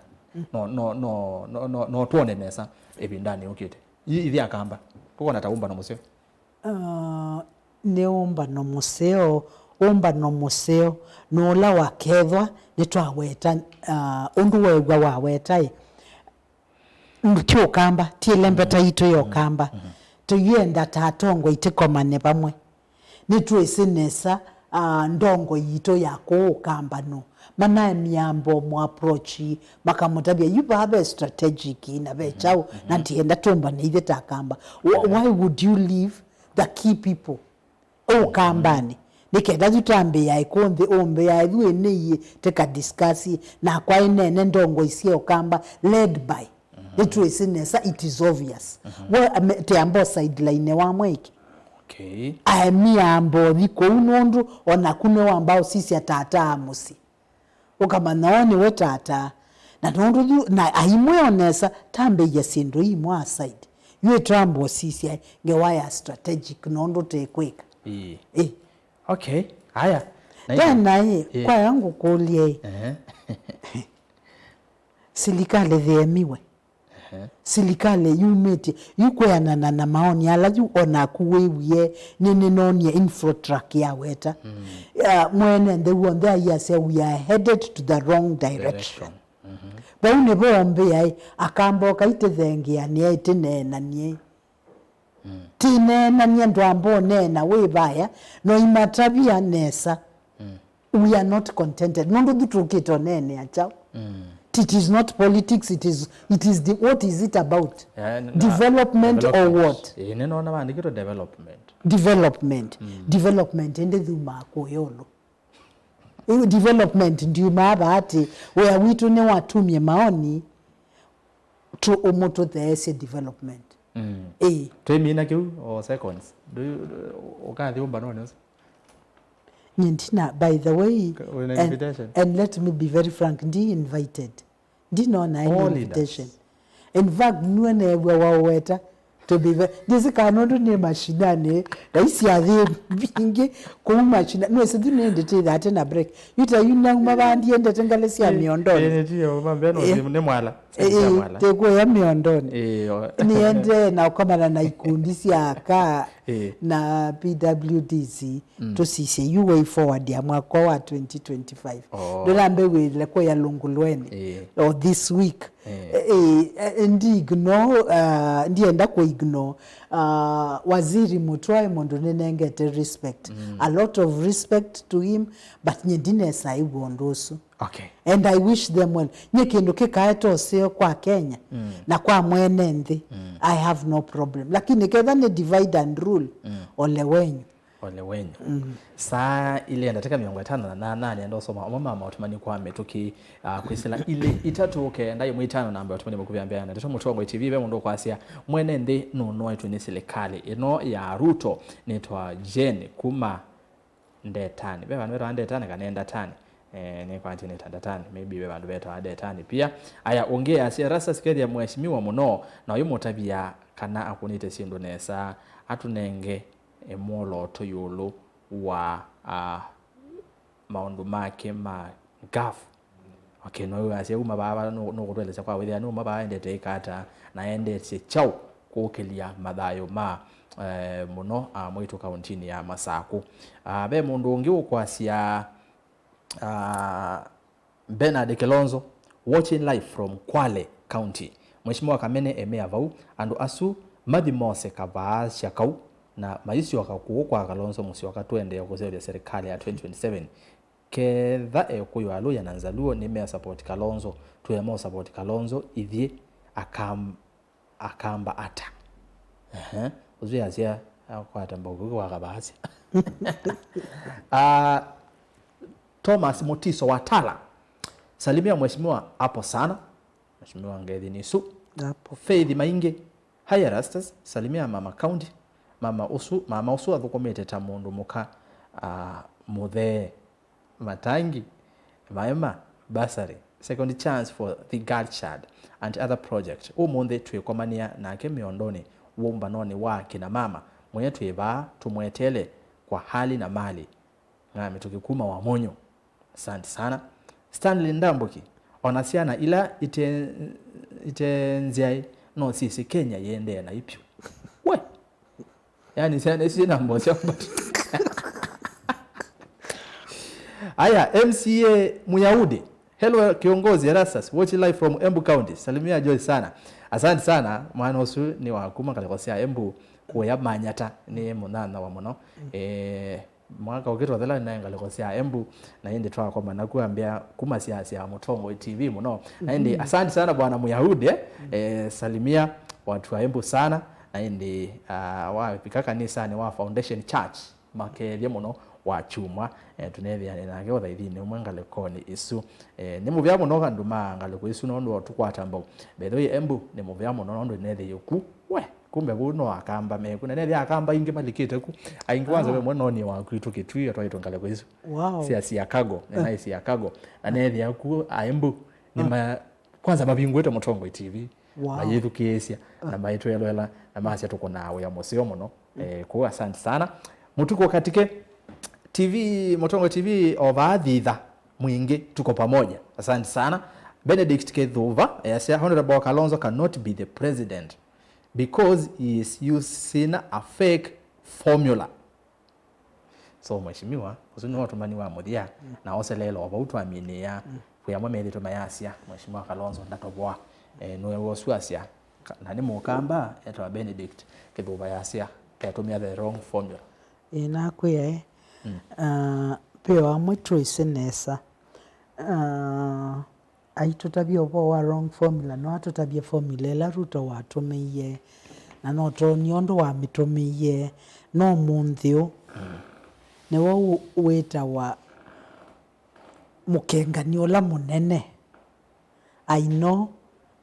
No, no, no, no, no, no twone nesa ĩvindanĩ yũkĩte. Ithyĩ Akamba, tũkona ta ũmbano mũseo. Ah, nĩ ũmbano mũseo. Ũmbano mũseo nĩ ũla wakethwa nĩtwaweta, ah, ũndũ weew'a waweta ĩ, ti Ũkamba, ti ĩlembeta yitũ ya Ũkamba. Tũyenda ta atongoi tũkomane vamwe. Nĩtwĩsĩ nesa, ah, ndongoi yitũ ya kũũ Ũkamba nũ. Manaemia ambo mũ approach, makamũtavya, "Yu vaa ve strategic na ve kyaũ, na ndienda tũmbane ithyĩ ta Akamba." Wh- why would you leave the key people Ũkambanĩ? Nĩ kenda yu twambĩĩae kũũ nthĩ, ũmbĩae yu ĩnĩie, tũka discuss, nakwa ĩneene ndongoi sya Ũkamba led by Nĩtwĩsĩ nesa, it is obvious. We, ame-, te amba sideline wa mwĩki. Okay. Aemia amba ũthi kũu nũndũ o naku nĩwamba ũsisya tata a mũsyĩ. Ũkamanya o nĩwe tata. Na nũndũ yu, na aimwe o nesa, tambĩie syĩndũ imwe aside. Yu ĩtwamba ũsisya ngewa ya strategic nũndũ tĩkwĩka. Ĩĩ. Ĩ. Okay. Aya. Na tena ĩ, ĩ, kwaya ngũkũlye ĩ. Ehe. Silikalĩ thĩemiwe. Ehe. Silikalĩ yumĩtye, yu kwĩanana na maoni ala yu o naku wĩwie, nĩ, nĩnoonie infotrak ya weta. Mm. Ah, mwene nthĩ w'onthe aiasya, "We are headed to the wrong direction." Direction. Mhm. Vau nĩvo ombĩa ĩ, akamba ũkaitĩthengea nĩaĩ tĩneenanie. Mm. Tĩneenanie ndwamba ũneena wĩ vaya, no imatavya nesa. Mm. We are not contented. Nũndũ thutũkĩte ũneenea kyaũ? Mm. It is not politics, it is, it is the, what is it about? Yeah, n-, development or development. What? Ĩĩ, nĩnona maandĩkĩtwe development. Development. Mm. Development ĩndĩ thumaa kũya ĩũlũ. Ĩĩ, development ndiumaa vaa atĩ wĩa witũ nĩwatumie maoni tu ũmũtũtheesye development. Mm. Ĩĩ. Twĩmina kĩu o seconds. Do you, ũkathi ũmbanonĩ ũsu? Nyie ndina, by the way, ka-, wĩna and, invitation? And let me be very frank, ndi invited. Ndinona any invitation. All leaders. In fact, nue neew'a waũweta to be ve-, ndĩsĩ kana nũndũ nĩ mashinani, na isyathĩ mbingĩ kũu mashina-, nĩwĩsĩ tu nĩndĩtĩthaa tena break. Yu ta yu nauma vaa ndiendete ngalĩ sya mĩondonĩ. Ĩĩ, nĩtio, mambĩa no, ĩĩ, nĩ, nĩ mwala. Ĩĩ, ĩĩ, tĩkuya mĩondonĩ. Ĩĩ, o. Nĩendee na ũkomana na ikundi sya aka, ĩĩ, na P W D C, mm, tũsisye yu way forward ya mwaka wa twenty twenty-five. Oh. Ndũnambĩw'ĩle kũya Lũngũlwenĩ, ĩĩ, or this week. Ĩĩ. Ĩĩ, eh, ndi ignore, uh, ndienda kũ ignore, uh, Waziri Mũtũa ĩ mũndũ nĩnengete respect. Mm. A lot of respect to him, but nye ndinesa ĩw'a ũndũ ũsu. Okay. And I wish them well. Nye kĩndũ kĩkaete ũseo kwa Kenya, mm, na kwa mwene nthĩ, mm, I have no problem. Lakini ketha nĩ divide and rule, mm, ole wenyu. Ole wenyu. Mm. Saa ilĩ ndatĩka mĩongo ĩtano na nana, nĩenda ũsoma amwe ma maũtũmani kwa mĩtũkĩ, ah, kwĩsĩla ilĩ, itatũ, kenda, ĩmwe, itano, namba ya ũtũmani makuvĩ ya mbea na ndeto Mũtongoi T V, ve mũndũ ũkwasya, "Mwene nthĩ nũnoetwe nĩ silikalĩ ĩno ya Ruto." Nĩtwa Jane kuma Ndetanĩ. Ve vandũ vetawa Ndetanĩ kana Ndatani? Eh, nĩkwatĩ nĩ ta Ndatani. Maybe ve vandũ vetawa Ndetanĩ pia. Aya, ũngĩ asya, "Rasta sikethia mheshimiwa mũno, na ũyũmũtavya kana akũnĩte syĩndũ nesa, atũnenge, eh, mwolooto ĩũlũ wa, ah, maũndũ make ma ngavu." Okay, no asya uma vaa, vaa nũ-, nũkũtũelesya kwa wĩthĩa nũma vaa endete ĩka ata, na endete kyaũ kũkĩlya mathayũ ma, eh, mũno, ah, mwĩtũ kauntinĩ ya Masakũ. Ah, ve mũndũ ũngĩ ũkwasya, ah, Bernard Kilonzo, watching live from Kwale County. Mheshimiwa Kamene emea vau, andũ asu mathi mose kavaa sya kau, na mayĩsyoka kũũ kwa Kalonzo Musyoka, tũendee kũseũvya serikali ya twenty twenty-seven. Ketha Ekũyũ, Aluya na Nzaluo nĩmea support Kalonzo, tũema support Kalonzo ithyĩ akam-, akamba ata? Ehe. Ũsu yasya akwata mbau kũu kwa kavaasya. Ah, Thomas Mutiso wa Tala. Salimia mheshimiwa hapo sana. Mheshimiwa ngethi nisu. Hapo. Faith Maingi. Hi Erastus, salimia mama County. Mama ũsu, mama ũsu athũkũmĩte ta mũndũ mũka, ah, mũthee. Matangi, maema, bursary, second chance for the girl child and other project. Ũmũnthĩ twĩkomania nake mĩondonĩ wũmbanonĩ wa kina mama. Mwenye twĩ vaa, tũmweteele kwa hali na mali. Ng'a mĩtũkĩ kuma Wamunyu. Asante sana. Stanley Ndambuki, ona syana ila ite, ite nzyaĩ, no syĩsĩ Kenya yĩendee naĩ vyũ. We! Yani, syana isu syĩna mboa sya mbatu. Aya, M C A Muyahudi. Hello, kiongozi Erastus. Watch live from Embu County. Salimia Joy sana. Asante sana. Mwana ũsu nĩ wa kuma ngalĩko sya Embu, kũya Manyata. Nĩ mũnyanyawa mũno. Eh, mwaka ũkĩtothela naĩ ngalĩko sya Embu, na ĩndĩ twakomana kwambĩa kuma sya, sya Mũtongoi T V mũno. Na ĩndĩ, asante sana bwana Muyahudi, eh? Eh, salimia watu wa Embu sana. Na ĩndĩ, ah, wavika kanisanĩ wa Foundation Church. makethya mũno wa kyumwa, eh, tũneethĩane nake ũthaithinĩ ũmwe ngalĩkonĩ ĩsu. Eh, nĩ mũvea mũno andũ ma ngalĩko ĩsu nũndũ wa ũtũkwata mbau. By the way, Embu nĩ mũvea mũno nũndũ nĩnethĩie ku. We, kumbe vu no Akamba meku. Na nethĩa Akamba aingĩ malikĩte ku. Aingĩ wanza Ah. we mwe nonie wa kwitũ Kĩtui atwaitwe ngalĩko ĩsu. Wow. Sia Siakago, nĩnaĩ Siakago. Na nethĩa ku Aembu nĩ ma kwanza mavingũĩte Mũtongoi T V, Wow. mayĩthukĩĩsya, na maitwelwela, na masya tũkũnaa wĩa mũseo mũno. Eh, kũu asante sana. Mũtuko katike T V, Mũtongoi T V, o vaa thitha mwingĩ, tuko pamoja. Asante sana. Benedict Kethuva, eh, asya, Honorable Kalonzo cannot be the president because he is using a fake formula. So, Mheshimiwa, ũsu nĩwe ũtũmani wa mũthya, na oseleela o vau twaminĩĩa, kwĩ amwe methĩtwe mayasya, Mheshimiwa Kalonzo ndatovoa, eh, nĩwe ũsu asya, ka-, na nĩ Mũkamba, etawa Benedict Kĩthũva yasya, etũmĩa the wrong formula. Ĩĩ, nakwĩa, eh, ah, ve o amwe twĩsĩ nesa. Ah, Aitũtavya ũvoo wa wrong formula, no atũtavye formula ĩla Ruto watũmĩie, na no twonie ũndũ wamĩtũmĩie. No ũmũnthĩ ũũ, nĩw'o wĩ-, wĩtawa mũkengani ũla mũnene. I know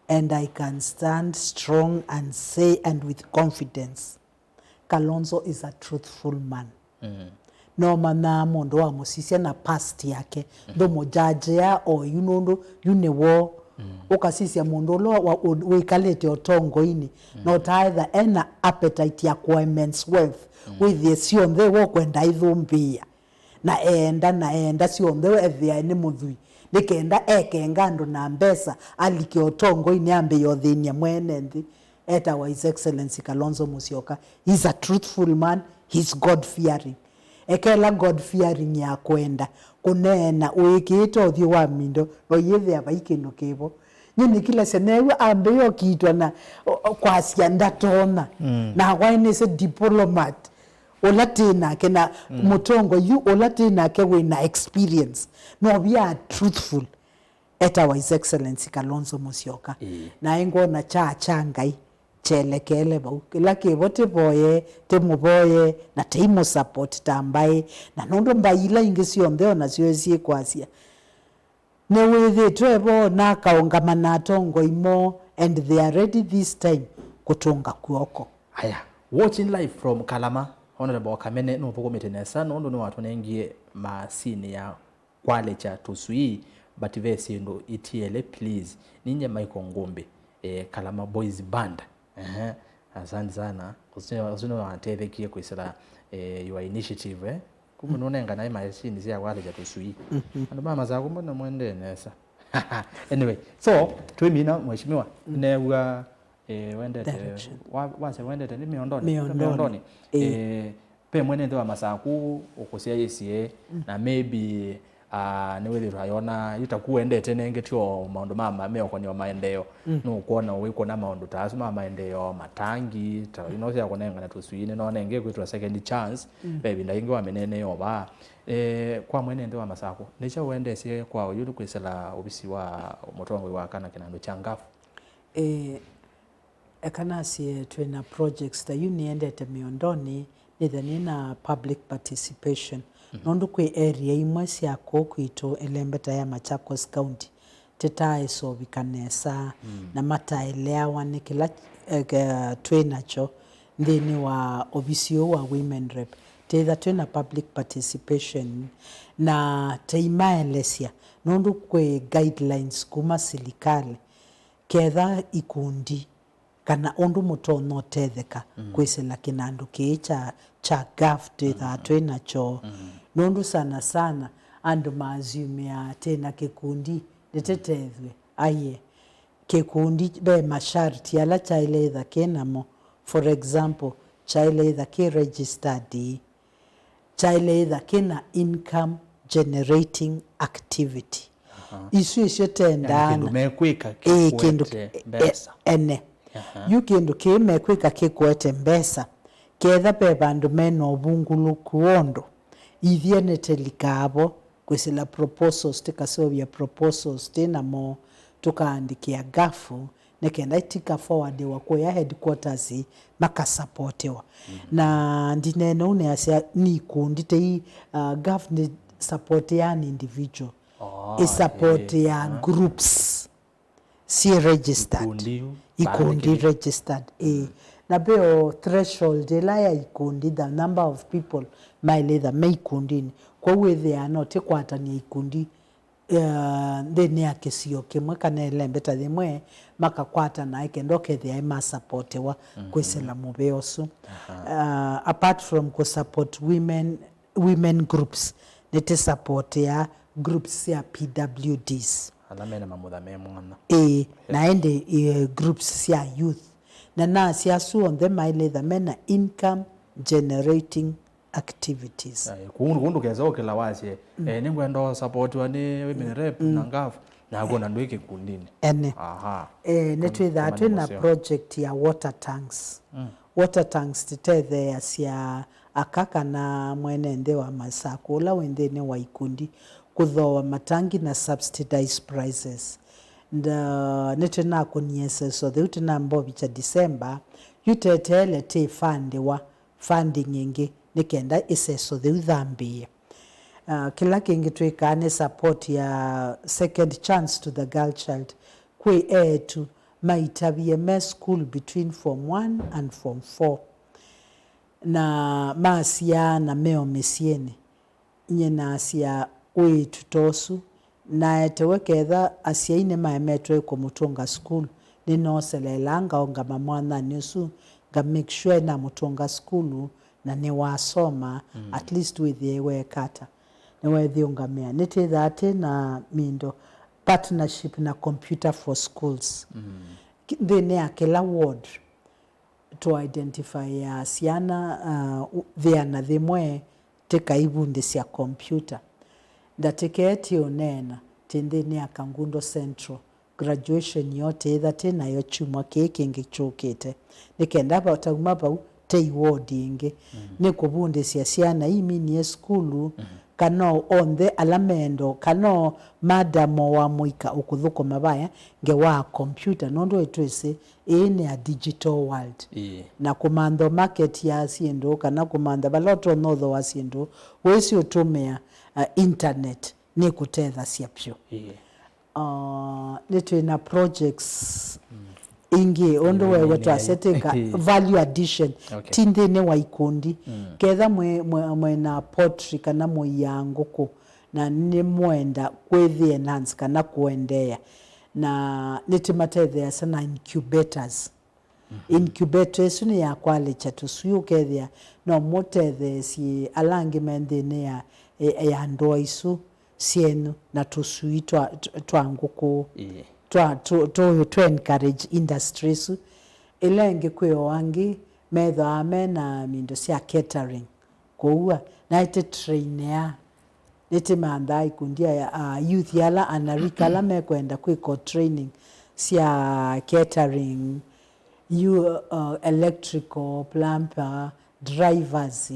and I can stand strong and say and with confidence, Kalonzo is a truthful man. Mm. No manyaa mũndũ wamũsisya na past yake. Mm. Ndũmũjajea oyu nũndũ yu nĩ woo. Mm. Ũkasisya mũndũ ũla wa-, ũ-, wĩkalĩte ũtongoinĩ. Mm. No taetha ena appetite ya kũimmense wealth. Mm. Wĩthĩe syonthe wokwenda ithũmbĩĩa. Na eenda, na eenda syonthe ethĩa nĩ mũthwii. Nĩ kenda ekenga andũ na mbesa, alike ũtongoinĩ ambĩĩe ũthĩny'a mwene nthĩ. Etawa His Excellency Kalonzo Musyoka. He's a truthful man, he's God fearing. Ekela God fearing ya kwenda kũneena ũĩkĩĩte ũthyũ wa mindo, no yĩthĩa vai kĩndũ kĩvo. Nyie nĩkilasya neew'a ambĩĩa ũkiitwa na o-, o-, kwasya ndatonya. Mm. Na waĩ nĩsĩ diplomat ũla tĩ nake na Mm. mũtongoi yu ũla tĩ nake wĩ na experience. No we are truthful. Etawa His Excellency Kalonzo Musyoka. Ĩĩ. Naĩ ngwona kyaa kya Ngai kyelekele vau. Kĩla kĩvo tĩvoye, tĩmũvoye, na tĩimũsupport ta mbaĩ. Na nũndũ mbaĩ ila ingĩ syonthe o nasyo syĩkwasya, nĩwĩthĩtwe vo na akaũngama na atongoi moo, and they are ready this time kũtũnga kw'oko. Aya, watching live from Kalama, Honorable Kamene nũthũkũmĩte nesa nũndũ nĩwatũnengie masini ya kwalĩkya tũswii, but ve syĩndũ itiele, please. Ninyie Michael Ngũmbĩ, eh, Kalama Boys Band. Ehe, asante sana. Ũsu, ũsu nĩwatethekie kwĩsĩla, eh, your initiative, eh. Kumbe nũnenganae machine sya kwalĩkya tũswii. Mhm. Andũ ma Masakũ mbona mwendee nesa? Anyway, so, twĩmina, Mheshimiwa, Mm. neew'a Eh, wendete, Direction. Wa-, wasya wendete nĩ mĩondonĩ? Mĩondonĩ. Mĩondonĩ. Ĩĩ. Eh, ve mwene nthĩ wa Masakũ ũkũsyaĩĩsye, Mm. na maybe, ah, nĩwĩthĩtwe ayona, yu taku wendete nenge tyo maũndũ ma, ma, meũkonyo maendeeo. Mm. Nũkwona ũikũna maũndũ ta asu ma maendeeo, matangi, ta ino sya kũnengana tũswii, nĩnonenge kwĩtwa second chance, Mm. ve ĩvinda yĩngĩ wamĩneenea o vaa. Eh, kwa mwene nthĩ wa Masakũ, nĩ kyaũ wendesye kwa ũyũlũ kwĩsĩla ovisi wa mũtongoi wa kana kĩnandũ kya ngafu? Eh, Eka nasye twĩ na projects ta yu nĩendete mĩondonĩ, nĩthe nĩ na public participation. Mhm. Nũndũ kwĩ area imwe sya kũũ kwitũ ĩlembeta ya Machakos County, tĩtaaĩsovika nesa, Mm. na mataeleawa nĩ kĩla, eh, ke-, twĩ nakyo nthĩnĩ wa ovisi ũũ wa Women Rep. Tĩtha twĩ na public participation, na teimaelesya, nũndũ kwĩ guidelines kuma silikalĩ, ketha ikundi kana ũndũ mũtonya ũtetheka Mm. kwĩsĩla kĩnandũ kĩĩ kya, kya gov twĩthaa Mm. twĩ nakyo. Mm. Nũndũ sana sana andũ maasumĩaa twĩ na kĩkundi nĩtĩtethw'e. Aiee, kĩkundi ve masharti ala kyaĩle ĩtha kĩ namo. For example, kyaĩle ĩtha kĩ registered, kyaĩle ĩtha kĩna income generating activity. Aha. Isu ĩsyo tendaa. Yaani kĩndũ mekwĩka Ĩĩ, kĩndũ kĩkwete e-, mbesa. Ene. Aha. Yu kĩndũ kĩĩ mekwĩka kĩkwete mbesa, ketha ve vandũ mena ũvungũlũku wa ũndũ, ithyĩ ene tĩlikaa vo kwĩsĩla proposals, tĩkaseũvya proposals twĩ namo, tũkaandĩkĩa ngafu, nĩ kenda itikaforwardiwa kũya headquarters makasapotiwa. Na ndineena ũu nĩasya nĩ ikundi tei, uh, gov nĩ supportian individual. Oh, ĩsupportia groups syĩ registered. Ikundi yu, ikundi registered, ĩĩ. Na veo threshold ĩla ya ikundi, the number of people maĩlĩtha me ikundinĩ. Kwoou wĩthĩaa no tĩkwatany'a ikundi, eh, nthĩnĩ ya kĩsio kĩmwe kana ĩlembeta yĩmwe, makakwatana ĩkenda ũkethĩa ĩmasapotiwa kwĩsĩla mũvea ũsu. Uh, apart from kũsupport women, women groups, nĩtĩsapotea groups sya P W Ds. Ala mena mamutha me mwanya. Ĩĩ, na ĩndĩ, eh, groups sya youth. Na nasi asu onthe maĩlĩtha mena income generating activities. Ai, kũu kũu ndũkesa ũkĩla wasye, eh, nĩngwenda ũsapotiwa nĩ women rep na gov, na kwona ndwĩ kĩkundinĩ. Ene. Aha. Eh, nĩtwĩthaa twĩ na project ya water tanks. Water tanks tũtetheeasya aka kana mwene nthĩ wa Masakũ ũla wĩ nthĩnĩ wa ikundi kũthooa matangi na subsidized prices. Nda, nĩtũnakũnie ĩseso yĩu tũnambovikya December, yu tweteele tĩfandiwa funding ĩngĩ nĩ kenda ĩseso yĩu yambĩĩe. Uh, kĩla kĩngĩ twĩkaa nĩ support ya Second Chance to the Girl Child kwĩ eĩtu maitavie me school between form one and form four, na masyaa na meo mĩsyĩnĩ. Nyie nasya ũĩtu ta ũsu naetewe ketha asyai nĩmaemetwe kũmũtũnga sukulu, nĩnooseleelaa ngaũngama mwanyanĩ ũsu, nga make sure nĩnamũtũnga sukulu na nĩwasoma, at least wĩthĩe weekata, nĩweethyũngamĩa. Nĩtwĩthaa twĩ na mindo partnership na Computer for Schools. Ki-, nthĩnĩ ya kĩla ward, tũ identify ya syana, uh, u-, thĩana yĩmwe tĩkaivundĩsya kompyuta. Ndatĩka ĩĩ tĩũneena tĩ nthĩnĩ ya Kangundo Central, graduation yoo tĩĩtha twĩ nayo kyumwa kĩĩ kĩngĩ kyũkĩte, nĩ kenda va-, tauma vau tei ward ĩngĩ. Nĩ kũvundĩsya syana ii minie sukulu, kana o onthe ala meenda, kana o madam o wa mũika ũkũthũkũma vaya ngewa ya computer, nũndũ ĩtwĩsĩ ĩĩ nĩ a digital world. Ĩĩ. Na kũmantha market ya syĩndũ, kana kũmantha vala ũtonya ũthooa syĩndũ, wĩsĩ ũtũmĩa, uh, internet, nĩkũtethasya vyũ. Ĩĩ. Uh, nĩtwĩ na projects ingĩ, ũndũ wewe twasetĩka value addition, okay, ti nthĩnĩ wa ikundi. Ketha mwĩ, mwĩ, mwĩ na poultry kana mũiaa ngũkũ, na nĩmwenda kwĩthi enhance kana kũendeea, na nĩtĩmatetheeasya na incubators. Incubator ĩsu nĩ ya kwalĩkya tũswii, ũkethĩa no mũtetheesye ala angĩ me nthĩnĩ ya, ya ndũa isu syenyu na tũswii twa, twa ngũkũ, ĩĩ, twa, tũ, tũ, tũ encourage industry ĩsu. Ĩla ĩngĩ kwĩ o angĩ methĩawa me na mindo sya catering, kũua, naĩ tĩ trainea. Nĩtĩmanthaa ikundi ya, a, youth ala anarika ala mekwenda kwĩka o training sya catering, you, uh, electrical, plumber, drivers,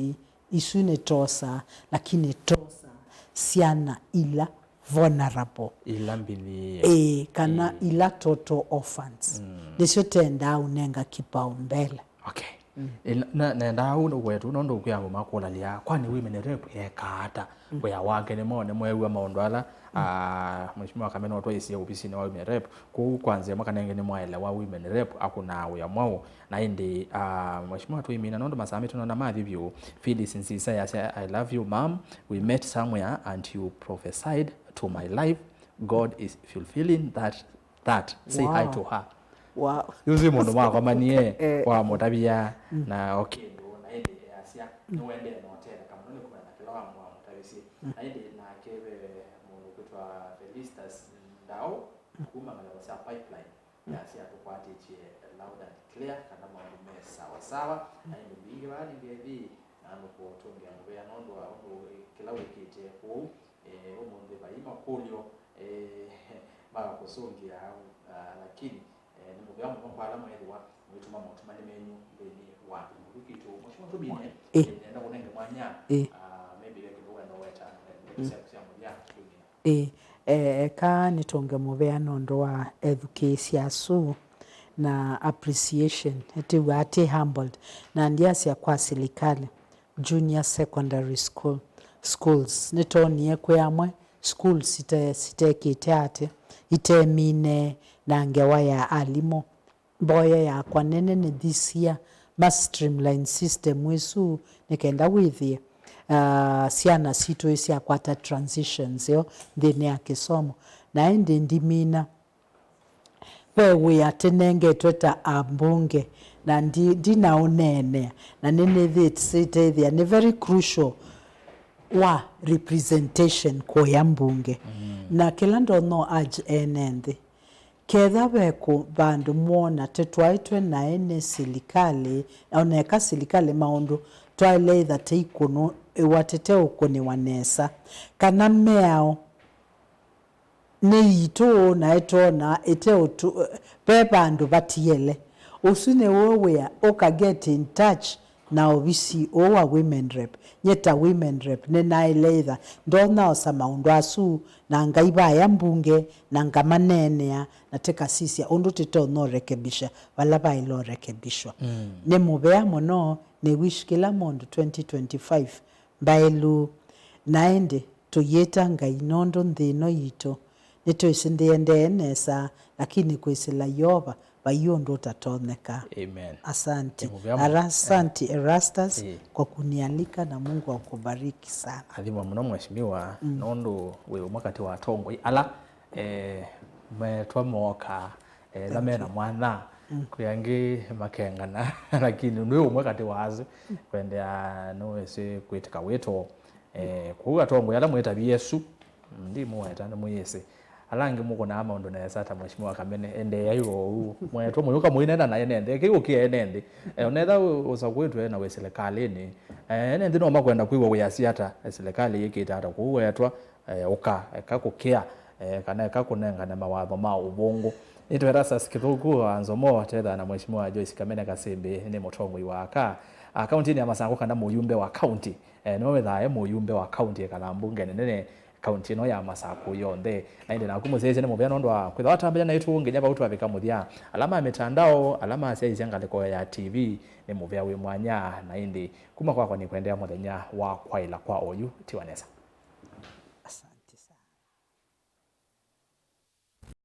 isu nĩ tosa, lakini tosa syana ila vulnerable. Ila mbinyie. Ĩĩ, kana ila total orphans. Nĩsyo tendaa ũnenga kipaumbele. Okay. Ĩla, na, nendaa ũndũ wetu, nũndũ kwĩ andũ makũlalya, kwani women rep ekaa ata? Wĩa wake nĩ mone, mwew'a maũndũ ala, ah, Mheshimiwa Kamene ũtwaĩsie ovisinĩ wa women rep, kũu kwanzĩa mwaka nenge nĩ mwaelewa women rep akũnaa wĩa mwaũ. Na ĩndĩ, ah, Mheshimiwa tũimina nũndũ masaa maitũ nona mathi vyũ. Phyllis Nsisa yasya, "I love you, ma'am. We met somewhere and you prophesied to my life. God is fulfilling that, that. Say hi to her." Wow. Yu si mũndũ mwakomanie, eh, wamũtavya, na o kĩndũ, na ĩndĩ easya nĩwendee na ũtetheka mũno nĩ kũmanya kĩla wamũ-, wamũtavisye. Na ĩndĩ nake ve mũndũ ũkwĩtwa Felistas Ndau, kuma ngalĩko sya Pipeline, yasya tũkwatĩtye loud and clear kana maũndũ me sawa sawa. Na ĩndĩ mbingĩ vaa nĩ ngethi na andũ kũtũngĩa mũvea nũndũ wa ũndũ kĩla wĩkĩte kũu. Eh, ũmũnthĩ vai makũlyo, eh, ma kũsũngĩa, ah, lakini, eh, nĩ mũvea mũno kwa ala mwethĩwa mũitũma motũmani menyu nthĩnĩ wa kĩvũthũ kitũ. Mheshimiwa tũmine, eh, nenda kũnenge mwanya, eh, ah, maybe ve kĩndũ wenda weta, eh, ndeto syaku sya mũthya tũmine. Ĩĩ, e-, eka nĩtũnge mũvea nũndũ wa ethukĩĩsya asu. na appreciation, ĩtĩw'a atĩ humbled, na ndiasya kwa silikalĩ, junior secondary school, schools. Nĩtoonie kwĩ amwe schools site-, sitekĩte atĩ, itemine na ngewa ya alimũ. Mboya yakwa nene nĩ this year ma streamline system ĩsu, nĩ kenda wĩthĩe, ah, syana sitũ isyakwata transitions yo nthĩnĩ ya kĩsomo. Na ĩndĩ ndimina, ve wĩa tũnengetwe ta ambunge, na ndi-, ndinaũneenea, na nĩnĩthĩte ĩthĩa nĩ very crucial wa representation kũya mbunge. Mm. Na kĩla ndonya urge ene nthĩ, ketha ve kũ-, vandũ mwoona tũtwaĩtwe naĩ nĩ silikalĩ, o na eka silikalĩ maũndũ twaĩle ĩtha tũikũnĩwa tũteũkũnĩwa nesa, kana mĩao nĩ yitũ, na ĩtwona ĩteũtũ-, ve vandũ vatiele. Ũsu nĩw'o wĩa ũka get in touch na ovisi ũũ wa women rep. Nye ta women rep nĩnaĩle ĩtha ndonya osa maũndũ asu na ngaivaya mbunge na ngamaneenea na tĩkasisya ũndũ tũtonya ũrekebisha vala vaĩle ũrekebishwa. Mm. Nĩ mũvea mũno, nĩ wish kĩla mũndũ twenty twenty-five mbaĩlu. Na ĩndĩ tũyĩta Ngai nũndũ nthĩ ĩno yitũ nĩtwĩsĩ ndĩendee nesa, lakini kwĩsĩla Yeova vai ũndũ ũtatonyeka. Amen. Asante. Nĩ mũvea mũno. Ara-, asante Erastus, eh, kwa kunialika na Mungu akubariki sana. Athima mũno mheshimiwa, mm, nũndũ wĩ ũmwe katĩ wa atongoi ala, eh, metwa mooka, eh, ĩla mena mwanya. Mm. Kwĩ angĩ makengana, lakini nĩ ũmwe katĩ wa asu. Kwendea nĩwĩsĩ kwĩtĩka wĩto. Eh, kwoou atongoi ala mwĩtavie Yesũ, mm, ndimũweta, nĩmwĩsĩ. Ala angĩ mũkũnaa maũndũ nesa ta Mheshimiwa Kamene, endeeai o ũu. Mwetwa mũyũka mũinena na ene nthĩ, kĩu ũkĩa ene nthĩ. Eh, onetha ũ-, ũsakũĩtwe na wĩ silikalĩnĩ. Eh, ene nthĩ no makwenda kwĩw'a wĩasya ata, eh, silikalĩ yĩkĩte ata. Kwoou wetwa, eh, ũka, eka kũkĩa, eh, kana eka kũnengane mawatho ma ũvũngũ. Nĩtweta Erastus Kĩthũku wa Nzomo, tetha na Mheshimiwa Joyce Kamene Kasĩmbĩ, nĩ mũtongoi wa aka, a, kauntinĩ ya Masakũ kana mũyumbe wa kaunti. Eh, nĩwe wĩthaa e mũyumbe wa kaunti ĩkala mbunge nene kaunti ĩno ya Masakũ yonthe. Na ĩndĩ naku mũsyaĩĩsya nĩ mũvea nũndũ wa kwĩtha watambĩte naitũ nginya vau twavika mũthya. Ala ma mĩtandao, ala masyaĩĩsya ngalĩko ya T V, nĩ mũvea wĩ mwanya. Na ĩndĩ kuma kwakwa nĩ kwendea mũthenya wa kwaĩla kwa oyu, tiwa nesa.